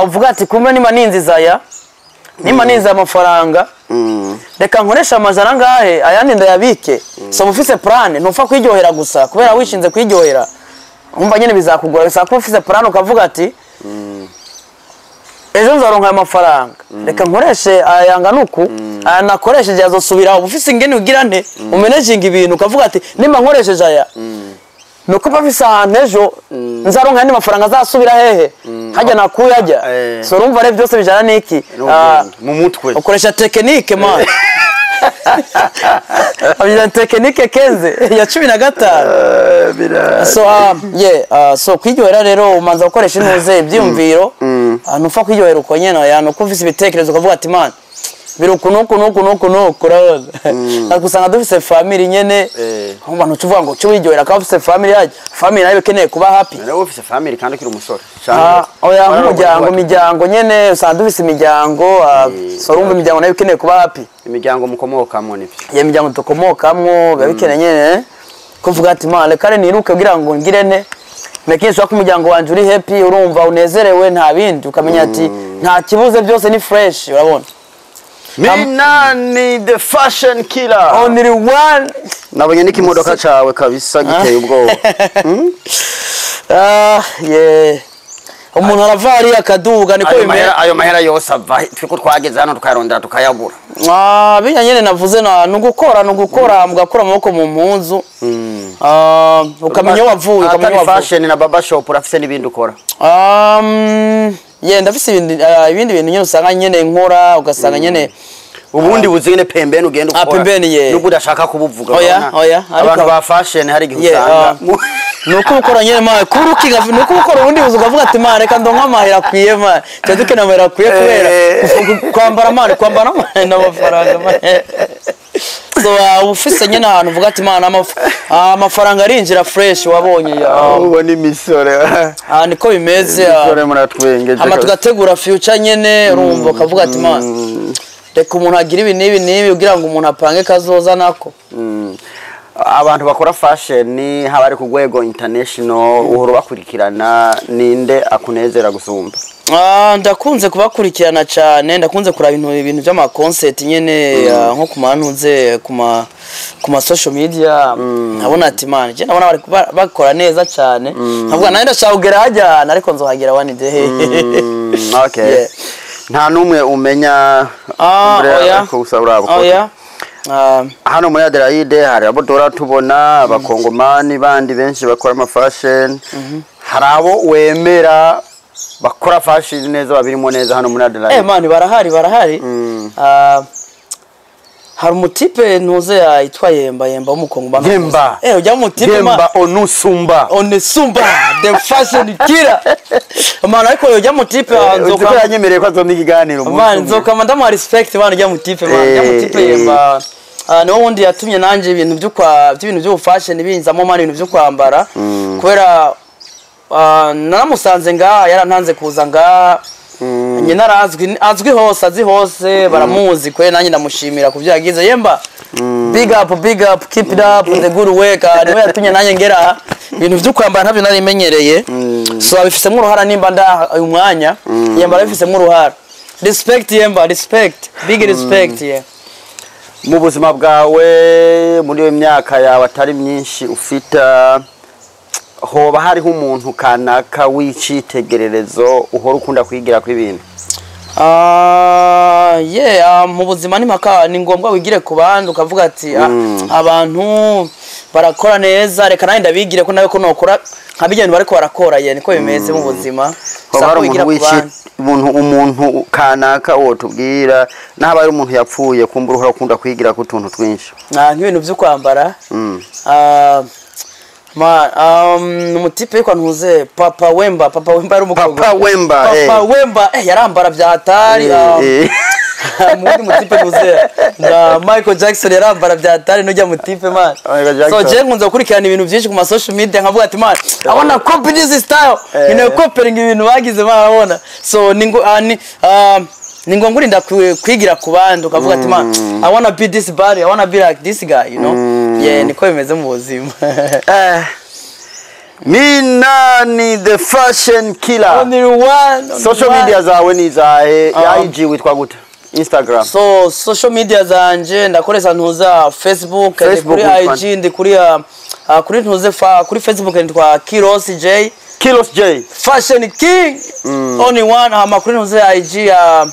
uvuga ati: "Kumbe niba ninziza aya, nimba ninziza amafaranga, reka nkoresha amajana angahe, ayandi ndayabike." So ufise plan, ntupfa kwiryohera gusa, kubera wishinze kwiryohera umva nyene bizakugora. Bisaba kuba ufise plan, ukavuga ati nzaronka aya mafaranga, reka nkoreshe aya ngana uku, aya nakoresheje azosubira. Uba ufise ingene ugira nte umeneginga ibintu, ukavuga ati nimba nkoresheje aya, nuko mba mfise ahantu ejo nzaronka ayandi mafaranga azasubira hehe hajya nakuye ajya. So urumva rero byose bijana n'iki?
N'ubwenge. Mu mutwe.
Ukoresha technique man, abyita technique 15 ya 15. So yeah, so kwiryohera rero umanza gukoresha intuze ibyiyumviro. Ntupfa kwiryohera uko nyene, oya, nuko ufise ibitekerezo ukavuga ati man, biri uku nuku nuku nuku nuku. Urabona, ariko usanga dufise family nyene. Aho ntuca uvuga ngo cyo wiryohera akaba ufise family yaje, family nayo ikeneye kuba happy.
Nawe ufise family kandi ukiri umusore?
Oya, nk'umuryango, imiryango nyene usanga dufise imiryango. So urumva imiryango nayo ikeneye kuba happy.
Imiryango mukomokamo nivyo?
Iyo miryango dukomokamwo biba bikeneye nyene kuvuga ati man, reka niruke kugira ngo ngire ne making sure ko umuryango wanje uri happy, urumva unezerewe, nta bindi, ukamenya ati nta kibuze, byose ni fresh, urabona.
Minani the Fashion Killer.
Only one.
Nabonye n'ikimodoka cawe kabisa giteye ubwoba.
Ah yeah, umuntu arava hariya akaduga, niko
Ayo
bimera.
mahera, ayo mahera yose ava he? Twiko twageze hano tukayarondera tukayabura.
Ah, binya nyene navuze na nugukora mugakura amaboko mu mpuzu. Ah, ukamenya iyo wavuye, ukamenya
Atari
iyo wavuye.
fashion na barber shop, urafise n'ibindi ukora?
Yeah, ndafise ibindi, ibindi bintu nyene usanga nyene nkora, ugasanga nyene
Ubundi buzine pembeni ugenda
Ah,
ukora?
pembeni, yeah.
Nubwo udashaka kubuvuga.
Oya,
Urabona?
oya, ariko-
Abantu ba fashion hari igihe usanga
Ah, nuko ukora nyene man, kurukinga nuko ukora ubundi buzi, ukavuga ati man, reka ndonka amahera akwiye man, tuba dukeneye amahera akwiye kubera kwambara man, kwambara man n'amafaranga man. So uba ufise nyene ahantu uvuga ati man, amafaranga arinjira fresh, wabonye.
Ubona imisore.
Niko bimeze.
Imisore muratwengeje.
Hama tugategura future nyene, urumva, ukavuga ati man, reka umuntu agira ibi n'ibi n'ibi kugira ngo umuntu apange kazoza nako.
Abantu bakora fashion haba ari ku rwego international uhora bakurikirana, ninde akunezera gusumba?
Ah, ndakunze kubakurikirana cyane, ndakunze kuraba ibintu by'ama concert nyene, nko ku mantuze ku ma social media, nkabona ati man, je ndabona bari bakora neza cyane, nkavuga nanjye ndashaka kugera hajya, ariko nzohagera one day.
Okay.
Yeah.
Nta n'umwe umenya?
Ah,
Mbere
oya.
ariko gusa uraba
Oya. Ah,
hano muri Adelaide hari abo duhora tubona, abakongomani bandi benshi bakora ama fashion. Hari abo wemera bakora fashion neza, babirimo neza hano muri Adelaide?
Man, barahari, barahari. Ah, hari umutipe ntuze yitwa Yemba, Yemba w'umukongomani.
Yemba.
Ujya mutipe man.
Yemba Onusumba.
Onesumba the Fashion Killer man, ariko ujya mutipe
Uzi ko
nzoka
yanyemereye ko azompa ikiganiro umunsi
man,
umwe.
nzoka ndamuha respect man, ujya mutipe man, ujya mutipe. Yemba. Ah, niwo wundi yatumye nanje ibintu byo kwa by'ibintu byo fashion binzamo man, ibintu byo kwambara, kubera naramusanze ngaha, yarantanze kuza ngaha nyina arazwi, azwi hose, azi hose, baramuzi kwe. Nanjye ndamushimira ku byo yagize. Yemba, big up, big up, keep it up the good work. Niwe yatumye nanjye ngera aha. Ibintu byo kwambara ntabyo nari menyereye, so abifisemo uruhara. Nimba ndaha uyu mwanya, Yemba arabifisemo uruhara. Respect Yemba, respect, big respect, yeah.
Mu buzima bwawe, muri iyo myaka yawe atari myinshi ufite, hoba hariho umuntu kanaka w'icitegererezo uhora ukunda kwigira ku ibintu?
Ah, yeah, mu buzima ni mpaka ni ngombwa wigire ku bandi, ukavuga ati abantu barakora neza, reka nanjye ndabigire ko nawe ko nokora nka bijya bintu bariko barakora. Ye, niko bimeze mu buzima.
Hoba
Saba
hari
ko wigira
umuntu
ku bandi.
Umuntu kanaka wotubwira, n'aba ari umuntu yapfuye, kumbura uhora ukunda kwigira ku tuntu twinshi?
Ah, nk'ibintu byo kwambara. Ah, ma umutipe witwa ntuze Papa Wemba, Papa Wemba yari umukobwa.
Papa Wemba.
Papa Wemba, yarambara bya hatari. Mundi mutipe ntuze na Michael Jackson yarambara bya hatari, nujya mutipe man.
Michael Jackson.
So je nkunze gukurikirana ibintu byinshi ku ma social media, nkavuga ati man, I wanna copy this style, you copying ibintu bagize man, urabona. So ni ngo ni ngombwa urinda kwigira ku bandi, ukavuga ati man, I wanna be this body, I wanna be like this guy. Yeah, niko bimeze mu buzima.
Minani the Fashion Killer.
Only one, only
Social
one.
media zawe ni izahe? IG witwa gute? Instagram?
So social media zanje ndakoresha ntuza Facebook, ndi
Facebook
kuri
witwa
IG, ndi kuri kuri ntuze kuri Facebook nitwa Kiros J.
Kilos J.
Fashion King, only one. Hama kuri ntuze IG ya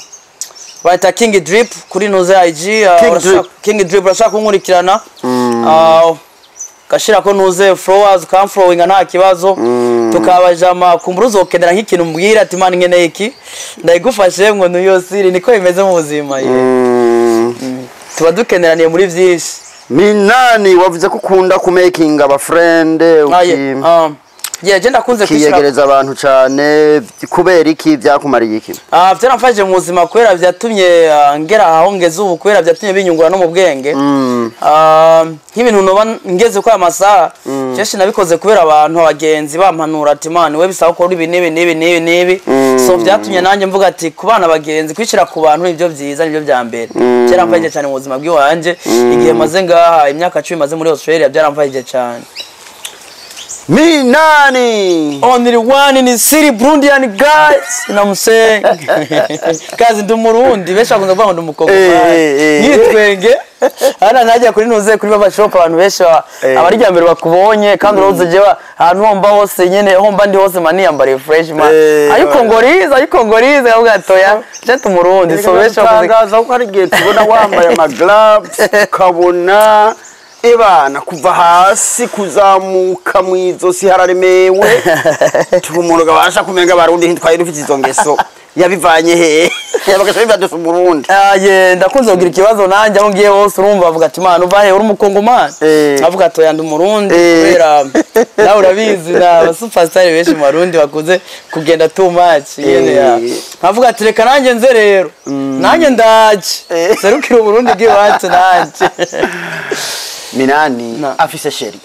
bayita King Drip, kuri ntuze IG
King Drip.
King Drip, urashaka kunkurikirana, gashira ko ntuze followers, ukamfollowinga nta kibazo, tukabajama. Kumbura uzokenera nk'ikintu, mbwira ati: "Man, nkeneye iki," ndayigufashe ngo nuyosiri. Niko bimeze mu buzima, yeah. Tuba dukeneraniye muri byinshi.
Minani, wavuze ko ukunda kumakinga aba friend,
Ah, yeah. Yeah, je ndakunze kwishira
ukiyegereza abantu cyane. Kubera iki? Byakumariye iki?
Ah, byaramfashije mu buzima kubera byatumye ngera aho ngeze ubu, kubera byatumye binyungura no mu bwenge. Nk'ibintu noba ngeze ko aya masaha kenshi nabikoze kubera abantu, abagenzi bampanura ati: "Man, we bisaba ko ibi n'ibi n'ibi n'ibi n'ibi." So byatumye nanjye mvuga ati ku bana bagenzi, kwishyira ku bantu nibyo byiza, nibyo bya mbere. Byaramfashije cyane mu buzima bw'iwanje. Igihe maze ngaha, imyaka 10 maze muri Australia, byaramfashije cyane.
Minani.
Only one in the city, Burundian guys. You know what I'm saying? Kazi ndi Umurundi, benshi bakunze kuvuga ngo ndi Umukongomani. Nitwenge. Hana najya kuri ntuze kuri baba shop, abantu benshi abarya mbere bakubonye, kandi urabuze jewe ahantu homba hose nyene, homba ndi hose man, niyambariye fresh man. Ariko ngo riza, ariko ngo riza, avuga toya, je tumurundi. So benshi bakunze
Tangaza ko hari igihe tubona wambaye ama gloves, ukabona ebana kuva hasi kuzamuka mu izosi hararemewe. Tuba umuntu gabasha kumenga Abarundi ntitwari dufite izo ngeso, yabivanye hehe? Bagaca bibadusa Umurundi.
Ah, ye, ndakunze kugira ikibazo nanjye aho ngiye hose. Urumva bavuga ati: "Man, uva he? Uri Umukongomani?" Avuga ati: "Oya, ndi Umurundi." Kubera nawe urabizi, na abasuperstar benshi mu Barundi bakunze kugenda too much nyene ya. Nkavuga ati: "Reka nanjye nze rero, nanjye ndaje serukira Uburundi bw'iwacu nanjye."
Minani
Na.
afise chérie?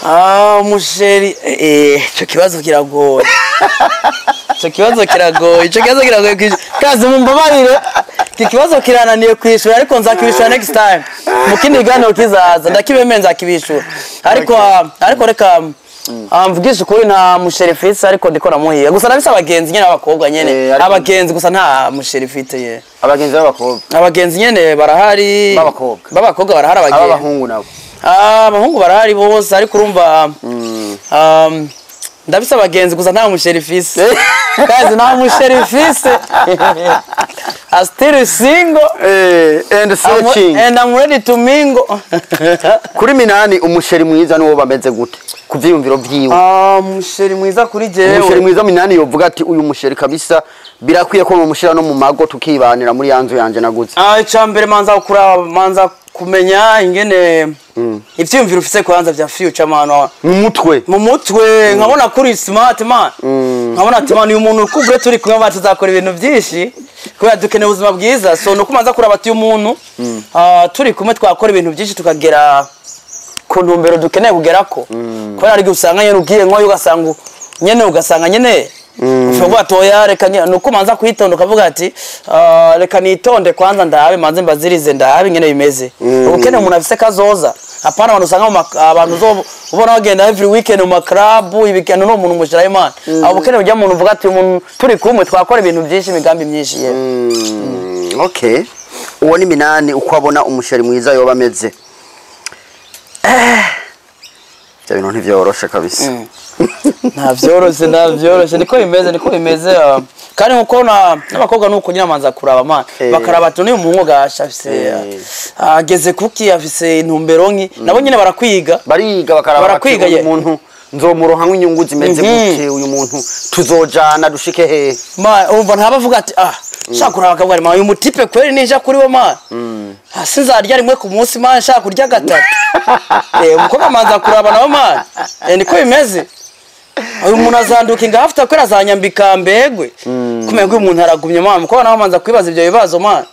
Ah, umuchérie, ico kibazo kiragoye, ico kibazo kiragoye, ico kibazo kiragoye kwishyura. Kazi mumbabarire, iki kibazo kirananiye kwishyura, ariko nzakibishura next time mu kindi kiganiro kizaza. Ndakibemeye, nzakibishura. Ariko ariko reka mvugishe ukuri, nta muchérie mfise, ariko ndiko namuhiga. Gusa nabise abagenzi nyene b'abakobwa nyene. Abagenzi gusa, nta muchérie mfite ye.
Abagenzi b'abakobwa?
Abagenzi nyene barahari.
B'abakobwa?
B'abakobwa barahari, abagenzi.
Ab'abahungu nabo?
Ah, abahungu barahari bose, ariko urumva ndabise abagenzi gusa, nta muchérie mfise. Kazi nta muchérie mfise, I still single.
And searching.
And I'm ready to mingle.
Kuri Minani, umuchéri mwiza niwo bameze gute ku vyiyumviro vyiwe?
Ah, umuchéri mwiza kuri
Umuchéri
jewe
mwiza Minani yovuga ati: "Uyu muchéri kabisa birakwiye ko mumushyira no mu mago, tukibanira muri ya nzu yanje naguze."
Ah, icambere manza kuraba, manza kumenya ingene ivyiyumviro ufise kwanza vya future, man.
Mu mutwe.
Mu mutwe, nkabona kuri smart man, nkabona ati: "Man, uyu muntu kubwe turi kumwe ba tuzakora ibintu byinshi," kubera dukeneye ubuzima bwiza. So nuko umanza kuraba ati: "Uyu muntu turi kumwe twakora ibintu byinshi, tukagera ku ntumbero dukeneye kugerako." Kubera hari igihe usanga nyene ugiye nkoyo, ugasanga nyene, ugasanga nyene ushobora kuvuga ati: "Oya, reka nyene." Nuko umanza kwitonda, ukavuga ati: "Reka nitonde kwanza, ndabe, manze mbazirize, ndabe ingene bimeze." Ubukene umuntu afise kazoza, apana abantu usanga abantu uzo ubona bagenda every weekend mu maclub ibikeno. No umuntu umushirayo, man, abo bukene ujya muntu uvuga ati: "Umuntu turi kumwe twakora ibintu byinshi, imigambi myinshi." Ye.
Okay, uwo ni Minani, uko abona umuchéri mwiza yoba ameze. Ibyo bintu ntivyoroshe kabisa.
Nta vyoroshe, nta vyoroshe, niko bimeze, niko bimeze. Kandi nkuko n'abakobwa nuko nyine amanza kuraba, man, bakaraba ati: "N'uyu muhungu gasha afise ageze kuki, afise intumbero nki?" Nabo nyine barakwiga.
Bariga, bakaraba
Barakwiga,
bati,
ye.
"Uyu muntu nzomuroha nk'inyungu zimeze gute? Uyu muntu tuzojana dushike hehe?"
Ma umva, ntabavuga ati: "Ah, shaka kuraba," akavuga ati: "Ma, uyu mutipe kweri ninja kuri we, man, hasi nzarya rimwe ku munsi, man, nshaka kurya gatatu." Umukobwa amanza kuraba nawe, man, niko bimeze. Uyu muntu azanduka ingaho kwera, azanyambika mbegwe kumenya ko uyu muntu aragumye, man. Umukobwa nawe amanza kwibaza ibyo bibazo, man,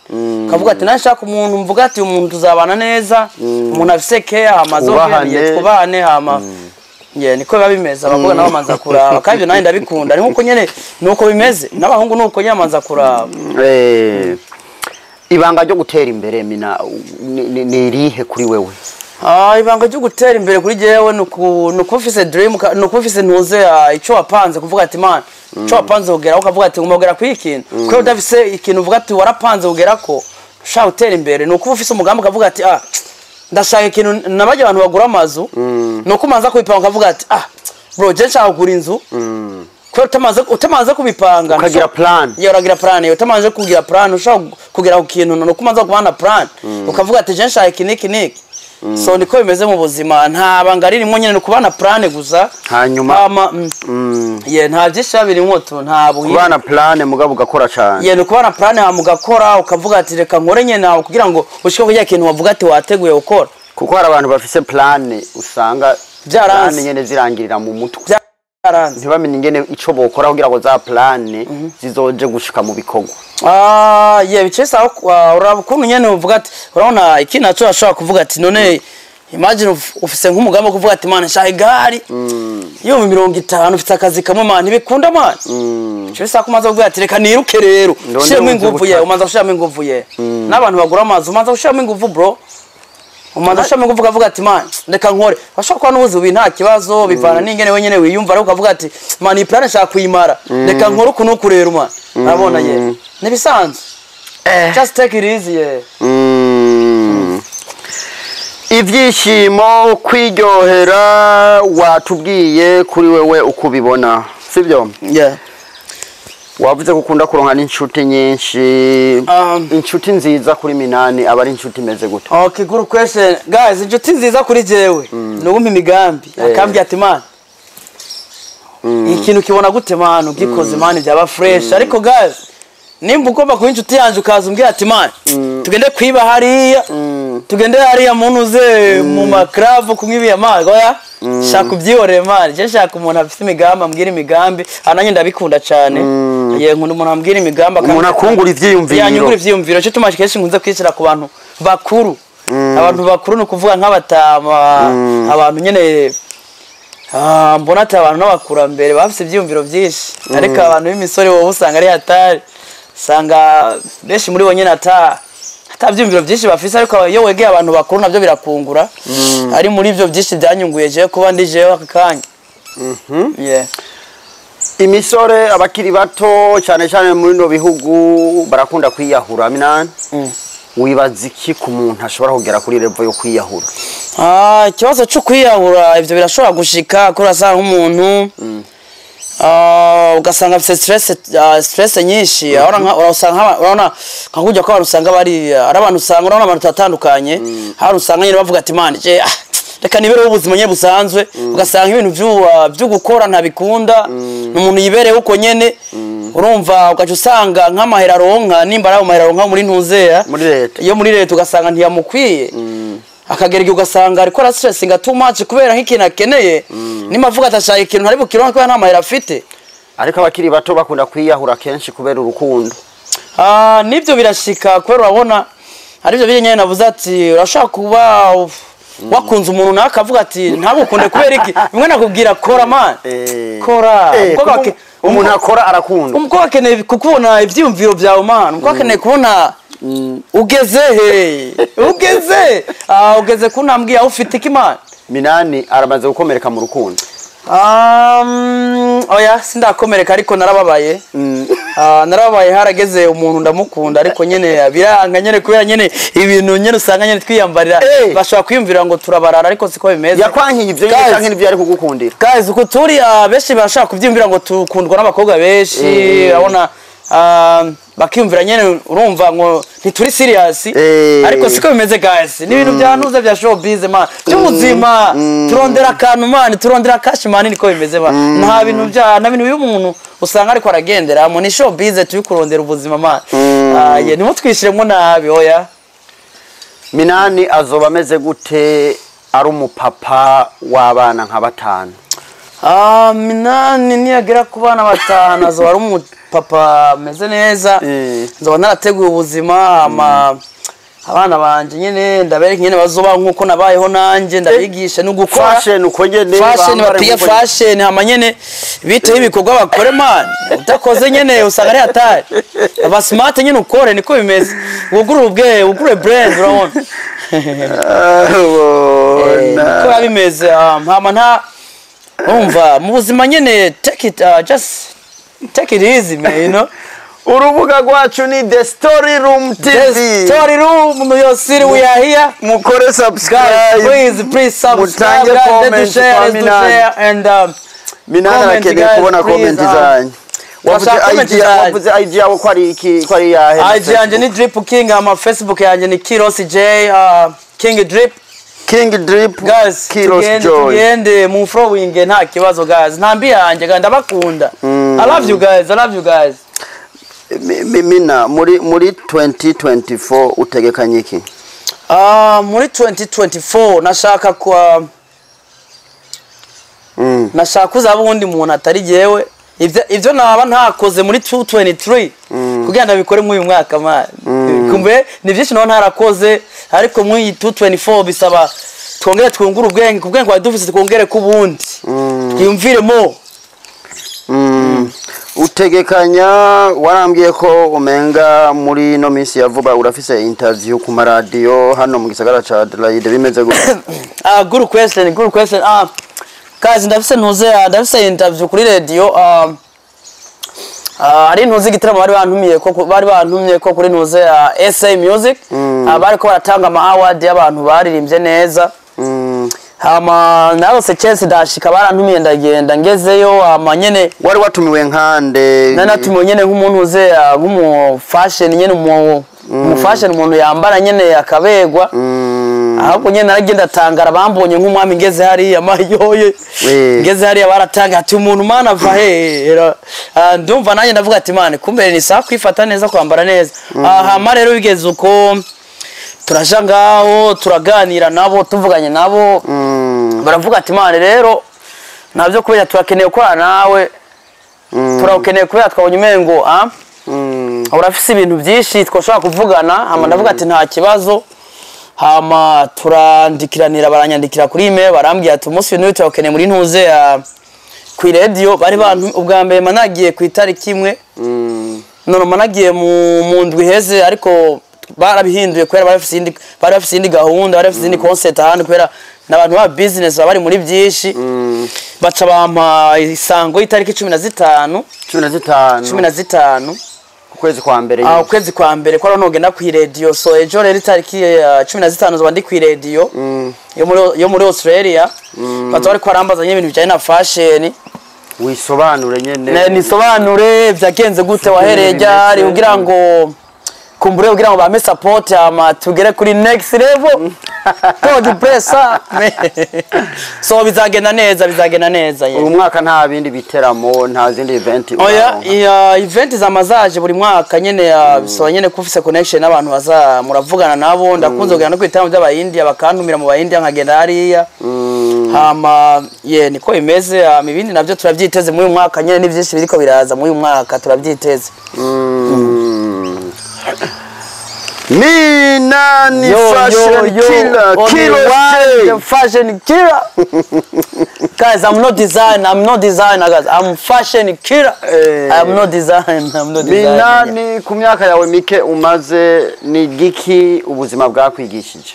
kavuga ati: "Nashaka umuntu mvuga ati uyu muntu tuzabana neza, umuntu afise care, hama
Twubahane.
twubahane." Hama ye, niko biba bimeze. Abakobwa nabo bamanza kuraba, kandi ibyo nanjye ndabikunda. Ni nkuko nyene nuko bimeze, n'abahungu nuko nyene bamanza kuraba.
Ibanga ryo gutera imbere, Mina, ni irihe kuri wewe?
Ah, ibanga ryo gutera imbere kuri jewe ni ukuba ufise dream, ni ukuba ufise ntuze ico wapanze, kuvuga ati: "Man, ico wapanze kugeraho," ukavuga ati: "Ngomba kugera kuri ikintu." Kubera udafise ikintu uvuga ati warapanze kugerako ushaka gutera imbere, ni ukuba ufise umugambi, ukavuga ati: "Ah, ndashaka ikintu." Nabajya abantu bagura amazu, ni uko umanza kubipanga, ukavuga ati: "Ah, Bro, je nshaka kugura inzu, kubera utamaze kubipanga.
Ukagira plan.
Iyo uragira plan, utamaze kugira plan ushaka kugera ku kintu, nuko umaze kubana plan, ukavuga ati je nshaka iki niki niki. So niko bimeze mu buzima, nta banga ririmo nyine, ni ukubana plan gusa.
Hanyuma
Hama, ye, nta byinshi biba birimwo tu, nta buhinga.
Kubana plan mugabo ugakora cyane.
Ye, ni ukubana plan, hama ugakora, ukavuga ati reka nkore nyine nawe, kugira ngo ushike kuri kintu wavuga ati wateguye gukora.
Kuko hari abantu bafise plan usanga
Byaranze.
plan nyene zirangirira mu mutwe,
Byaranze.
ntibamenye ingene ico bokora kugira ngo za plan zizoje gushika mu bikorwa.
Ah, ye, bice sawa. Uraba ukuntu nyene uvuga ati urabona iki naco ashobora kuvuga ati none imagine ufise nk'umugambi wo kuvuga ati man, nshaka igare yo mu 50, ufite akazi kamwe man, ntibikunda man. Bice sawa ko umaze kuvuga ati reka niruke rero,
Ndonde
shiramo
ubuze
inguvu ye.
butatu.
Umanza gushiramo inguvu ye, n'abantu bagura amazu umanza gushiramo inguvu, bro, umanza gushiramo inguvu, ukavuga ati man, reka nkore. Bashobora kuba n'ubuzi bubi, nta kibazo, bivana n'ingene wenyene wiyumva, ariko ukavuga ati man, iyi plan nshaka kuyimara, reka nkore uku n'uku rero man. Urabona ye, nibisanzwe, just take it easy, yeah.
Ibyishimo, kwiryohera, watubwiye kuri wewe uko ubibona, sibyo?
Yeah.
Wavuze ko ukunda kuronka n'inshuti nyinshi. Inshuti nziza kuri Minani aba ari inshuti imeze gute?
Okay, good question. Guys, inshuti nziza kuri jewe ni uwumpa imigambi, akambwira ati man, ikintu kibona gute man, ugikoze man byaba fresh. Ariko guys, nimba ugomba kuba inshuti yanjye ukaza umbwira ati man, tugende kwiba hariya, tugende hariya muntu uze mu makravu kunywa ibiya man, oya, shaka ubyihorere man. Je shaka umuntu afite imigambi, ambwira imigambi. Ah, nanjye ndabikunda cyane. Ye, nkunda umuntu ambwira imigambi,
Umuntu akungura ivyiyumviro.
Yanyungura ivyiyumviro. Cyo tuma kenshi nkunze kwishyira ku bantu bakuru. Abantu bakuru ni ukuvuga nk'abatama, abantu nyene, mbona ati abantu n'abakurambere bafite ivyiyumviro byinshi, ariko abantu b'imisore wowe usanga ari hatari, usanga benshi muri bo nyene ata vyiyumviro byinshi bafise. Ariko iyo wegeye abantu bakuru navyo birakungura, ari muri ivyo byinshi byanyunguye jewe kuba ndi jewe aka kanya, yeah.
Imisore, abakiri bato, cyane cyane muri bino bihugu barakunda kwiyahura. Minani, wibaza iki ku muntu ashobora kugera kuri level yo kwiyahura?
Ah, ikibazo cyo kwiyahura, ivyo birashobora gushika ko urasanga nk'umuntu, ugasanga afite stress, stress nyinshi. Urabona nka kujya ko abantu usanga bari ari abantu, usanga urabona abantu tatandukanye, hari usanga nyine bavuga ati man, je reka nibereho ubuzima nyine busanzwe, ugasanga ibintu byo gukora ntabikunda, ni umuntu yibereho uko nyene. Urumva ugaca usanga nk'amahera aronka, nimba ari ayo mahera aronka muri ntuzeya
Muri leta.
Iyo muri leta, ugasanga ntiyamukwiye, akagera igihe ugasanga ariko arastressinga too much kubera nk'ikintu akeneye, nimba avuga ati ashaka ikintu ntari bukironke kubera nta mahera afite.
Ariko abakiri bato bakunda kwiyahura kenshi kubera urukundo.
Ah, nibyo birashika, kubera urabona aribyo biri nyine navuze ati urashaka kuba wakunze umuntu nawe akavuga ati ntagukunde kubera iki, bimwe nakubwira kora man, kora. Umukobwa
Kuko umuntu akora arakunda.
Umukobwa akeneye kukubona ibyiyumviro byawe man, umukobwa akeneye kubona ugeze he, ugeze ugeze ku ntambwe yawe, ufite iki man.
Minani aramaze gukomereka mu rukundo?
Oya, sindakomereka, ariko narababaye. Narababaye, harageze umuntu ndamukunda, ariko nyene biranga nyene kubera nyene ibintu nyene usanga nyene twiyambarira. Bashobora kwiyumvira ngo turabarara, ariko siko bimeze.
Yakwankiye ivyo nyene
Guys,
canke nivyo yari kugukundira?
Guys, uko turi, benshi barashaka kubyiyumvira ngo tukundwa n'abakobwa benshi. Urabona, bakiyumvira nyene, urumva ngo ntituri serious, ariko siko bimeze guys, ni ibintu bya ntuza bya showbiz man, by'ubuzima. Turondera akantu man, turondera cash man, niko bimeze man. Nta bintu bya, nta bintu by'umuntu usanga ariko aragenderamo, ni showbiz, turi kurondera ubuzima man. Ye, ntimutwishiremo nabi, oya.
Minani azoba ameze gute ari umupapa w'abana nka batanu?
Minani niyagera ku bana batanu azoba ari umupapa ameze neza. Nzoba narateguye ubuzima, ama abana banje nyene ndabereka nyene bazoba nkuko nabayeho nanjye, ndabigisha no gukora.
Fashion uko nyene.
Fashion.
Bambare
Bapige
nkuko nyene.
Fashion, hama nyene biteho ibikorwa bakore man, utakoze nyene usanga ari hatari. Aba smart nyene ukore, niko bimeze, wugurure ubwe, wugurure brand, urabona.
Abona.
Niko biba bimeze. Hama nta, urumva mu buzima nyene take it, just take it easy man, you know.
Urubuga rwacu ni The Story Room
The
TV.
Story Room, your city, we are here.
Mukore
Guys,
subscribe.
please, please subscribe.
Mutange
Guys, let's do
comments
share,
kwa
let's do
Minani.
share and
Minani
Comment,
arakeneye
guys,
kubona
please,
comment zanyu. Wavuze
Turashaka comment
IG,
zanyu.
wavuze IG yawe ko ari iki, ko ari yahe?
IG yanjye ni Drip King, ama Facebook yanjye ni Kiros J, King Drip.
King Drip.
Guys,
Kilos
tugende,
Joy.
tugende mu following, nta kibazo guys, nta mbi yanjye guys, ndabakunda. I love you guys, I love you guys.
Mina, muri 2024 utegekanye iki?
Muri 2024 nashaka kwa nashaka kuzaba uwundi muntu atari jewe. Ivyo naba ntakoze muri 223 kugira ngo bikore muri uyu mwaka, man. Kumbe ni byinshi naba ntarakoze, ariko muri 224 bisaba twongere twungure ubwenge, ku bwenge twari dufise twongere ku bundi, twiyumviremo.
Utegekanya, warambwiye ko umenga muri no minsi ya vuba urafise interview ku maradiyo hano mu gisagara ca Adelaide, bimeze gute?
Good question, good question. Guys, ndafise ntuze, ndafise interview kuri radio. Ari ntuze igitaramo bari bantumiye ko kuri ntuze SA Music. Bariko baratanga ama award y'abantu baririmbye neza. Hama narose chance, ndashika, barantumiye, ndagenda, ngezeyo hama nyene
Wari watumiwe nkande?
Nari natumiwe nyene nk'umuntu uze, nk'umu fashion nyene, mu fashion, umuntu yambara nyene akabegwa. Ahubwo nyene naragenda tangara, bambonye nk'umwami ngeze hariya mayoye. Ngeze hariya baratanga ati: "Umuntu mana ava he?" Ndumva nanjye ndavuga ati: "Man, kumbe ni sawa kwifata neza, kwambara neza." Hama rero bigeze uko, turaja ngaho, turaganira nabo, tuvuganye nabo, baravuga ati: "Man, rero ntabyo kubera turakeneye gukorana nawe, turawukeneye kubera twabonye umengo urafise ibintu byinshi twashobora kuvugana." Hama ndavuga ati: "Nta kibazo." Hama turandikiranira, baranyandikira kuri email, barambwira ati: "Umunsi n'uyu turawukeneye muri ntuze ya ku radio." Bari bantu ubwa mbere managiye ku itariki imwe, none managiye mu ndwi iheze, ariko barabihinduye kubera bari bafise iyindi gahunda, bari bafise iyindi concert ahandi, kubera n'abantu ba business baba bari muri byinshi. Baca bampa isango y'itariki 15.
15?
15.
Ukwezi kwa mbere?
Ukwezi kwa mbere ko nogenda ku radio. So ejo rero itariki 15 zoba ndi ku radio yo muri Australia. Baza bariko barambaza nyene ibintu bijanye na fashion.
Wisobanure nyene.
Nisobanure vyagenze gute, wahereye ryari, kugira ngo kumbure, kugira ngo bampe support, hama tugere kuri next level. God bless her. So bizagenda neza, bizagenda neza, yeah.
Uyu mwaka nta bindi biteramo, nta zindi event
Oya.
uraronka?
Iya, event za mazaje buri mwaka nyene, bisaba nyene ko ufise connection n'abantu baza muravugana nabo. Ndakunze kugenda no kwitaramo by'abayindiya, bakantumira mu bayindiya, nkagenda hariya. Hama ye niko bimeze. Hama ibindi navyo turavyiteze muri uyu mwaka nyene, ni vyinshi biriko biraza muri uyu mwaka, turavyiteze.
Minani
Yo,
Fashion
yo, yo,
Killer.
only
Kilo
one,
J.
the fashion killer. Guys, I'm not designer, I'm not designer, guys. I'm fashion killer. I'm not designer, I'm not designer.
Minani, ku myaka yawe mike umaze, ni giki ubuzima bwakwigishije?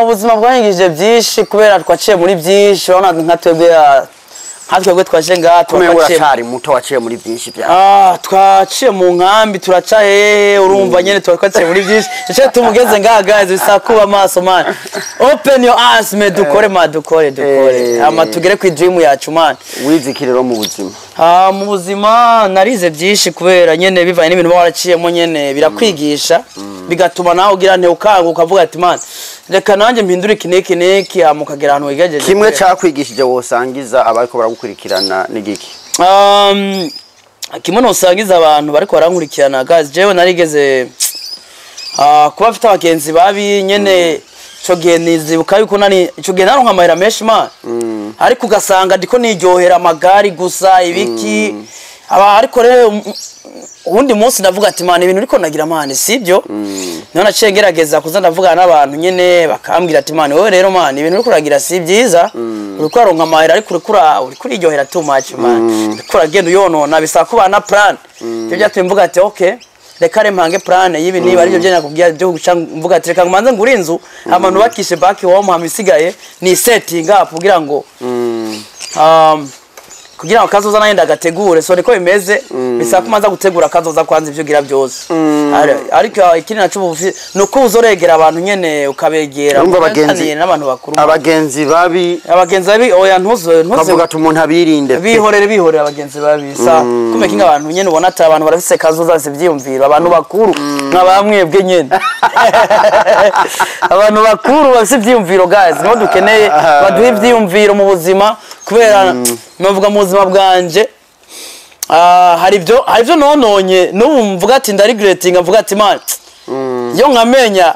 Ubuzima bwanyigishije byinshi kubera twaciye muri byinshi. Urabona nka twebwe twaje ngaha,
Kumenga
twaciye
uracyari muto, waciye muri byinshi byawe.
Twaciye mu nkambi, turaca hehe, urumva nyene tuba twaciye muri byinshi. Icyo tumugeze ngaha guys, bisaba kuba maso, man. Open your eyes, me dukore, ma dukore, dukore. Ama tugere ku dream yacu, man.
Wize iki rero mu buzima?
Mu buzima narize byinshi kubera nyene bivanye n'ibintu uba waraciyemo nyene, birakwigisha, bigatuma nawe ugira nte ukanguka, ukavuga ati: "Man, reka nanjye mpindure iki n'iki n'iki." Hama ukagera ahantu wigejeje.
Kimwe cakwigishije wosangiza abariko baragukurikirana ni giki?
Kimwe nosangiza abantu bariko barankurikirana, guys, jewe narigeze kuba mfite abagenzi babi nyene. Ico gihe nizibuka yuko nari, ico gihe naronka amahera menshi, man, ariko ugasanga ndiko niryohera amagari gusa, ibiki aba. Ariko rero uwundi munsi ndavuga ati: "Man, ibintu uriko nagira, man, sibyo." Niho naciye ngerageza kuza ndavugana n'abantu nyene, bakambwira ati: "Man, wowe rero, man, ibintu uriko uragira si byiza. Uriko uraronka amahera, ariko uriko uriryohera too much, man, uriko uragenda uyonona, bisaba kuba na plan." Ibyo byatumye mvuga ati: "Okay, reka re mpange plan y'ibi." Niba aribyo byo nakubwira byo guca, mvuga ati: "Reka manze ngure inzu, hama nubakishe back home, hama isigaye ni setting up kugira ngo Kugira ngo kazoza nayo ndagategure. So niko bimeze, bisaba ko umanza gutegura kazoza kwanza ivyo ugira byose. Ariko ikindi naco ubu ni uko uzoregera abantu nyene, ukabegera,
Urumva abagenzi
muganire n'abantu bakuru.
Abagenzi babi.
Abagenzi babi, oya, ntuze ntuze.
Kavuga ati umuntu abirinde pe.
Bihorere, bihorere abagenzi babi. Sa kumeka inga abantu nyene ubona ati abantu barafise kazoza, bafise ivyiyumviro, abantu bakuru nka bamwebwe nyene, abantu bakuru bafise ivyiyumviro, guys, nibo dukeneye, baduha ivyiyumviro mu buzima. Kubera novuga mu buzima bwanje, hari ibyo nononye n'ubu mvuga ati ndaregretinga, mvuga ati man, iyo nkamenya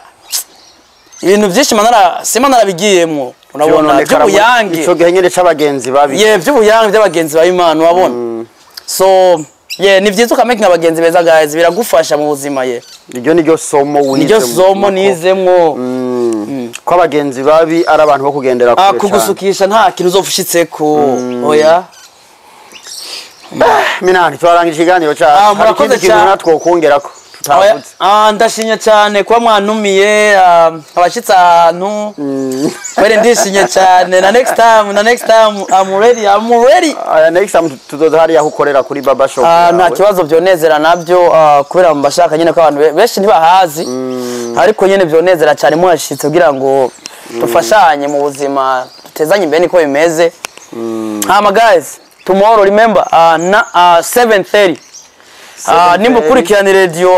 ibintu byinshi manara sima narabigiyemwo, urabona,
Vyononekara
by'ubuyange.
Ico gihe nyene c'abagenzi babi.
Ye, by'ubuyange by'abagenzi ba Imana, urabona. So ye, ni byiza ukamakinga abagenzi beza, guys, biragufasha mu buzima, ye.
Iryo niryo somo wize
Niryo
mu
somo
buzima
nizemwo.
Ko abagenzi babi ari abantu bo kugendera kure cane.
Kugusukisha nta kintu uzofushitseko, oya.
Minani, turarangije ikiganiro cyacu.
Ah,
Hari
murakoze
ikindi kintu
cyane.
natwokongerako
Oya,
tutavuze?
ndashimye cyane kuba mwantumiye, abashitsi ahantu kwere, ndishimye cyane. Na next time I'm ready, I'm ready.
Aya, next time tuzoza hariya aho ukorera kuri baba shop
Nta
yawe.
kibazo, byonezera nabyo, kubera mbashaka nyine ko abantu benshi ntibahazi, ariko nyine byonezera cyane muhashitse kugira ngo dufashanye mu buzima, dutezanye imbere, niko bimeze. Hama guys, tomorrow, remember, na 7:30, nimba ukurikirana radio,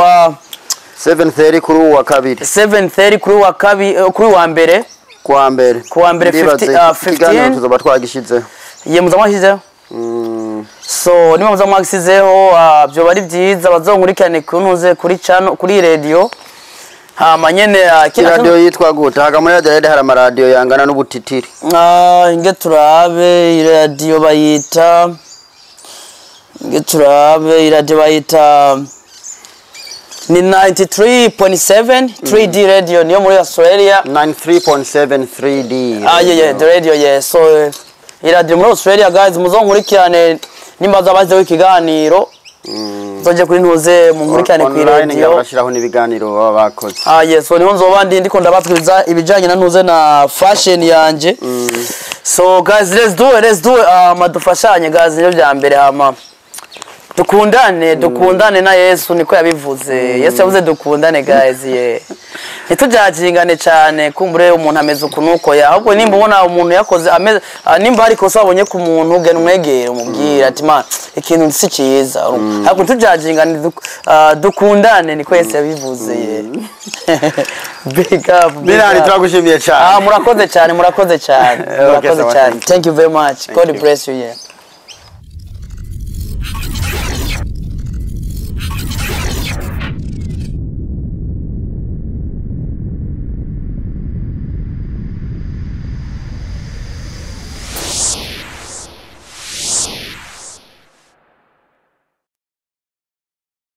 7:30 kuri uwa kabiri.
7:30 kuri wa kabi, kuri wa mbere.
Kuwa mbere.
Kuwa mbere.
Ndibaze
50,
ikiganiro
15.
tuzoba twagishizeho.
Ye, muza mwashyizeho. So niba muza mwagisizeho, byoba ari byiza bazonkurikirane kuntuze kuri channel, kuri radio. Hama nyene kino
Iradiyo yitwa gute? Haga muri Adelaide hari amaradiyo yangana n'ubutitiri.
Inge turabe iradiyo bayita, inge turabe iradiyo bayita ni 93.7 3D radio, niyo muri Australia.
93.7 3D.
Ah, yeah, the radio, yeah. So iradiyo muri Australia, guys, muzonkurikirane nimba zabazeho ikiganiro, nzoje kuri ntuze munkurikirane ku
Online
radio.
barashiraho n'ibiganiro baba bakoze.
Ah, yes, so niho nzoba ndi ndiko ndabatwiza ibijanye na ntuze na fashion yanje. So guys, let's do it, let's do it. Dufashanye guys, nibyo bya mbere. Hama dukundane, dukundane na Yesu niko yabivuze. Yesu yavuze dukundane, guys, ye, ntitujajingane cyane, kumbure umuntu ameze uku nuko ya, ahubwo nimba ubona umuntu yakoze ameze, nimba hari ikosa wabonye ku muntu, genda umwegere umubwire ati man, ikintu si cyiza. Ariko ntitujajingane, dukundane, niko Yesu yabivuze, ye. Big up, big
Minani,
up.
turagushimiye cyane.
Murakoze cyane, murakoze cyane.
Okay,
Murakoze
sawa,
cyane.
thank you.
Thank you very much. God
you.
bless you, yeah.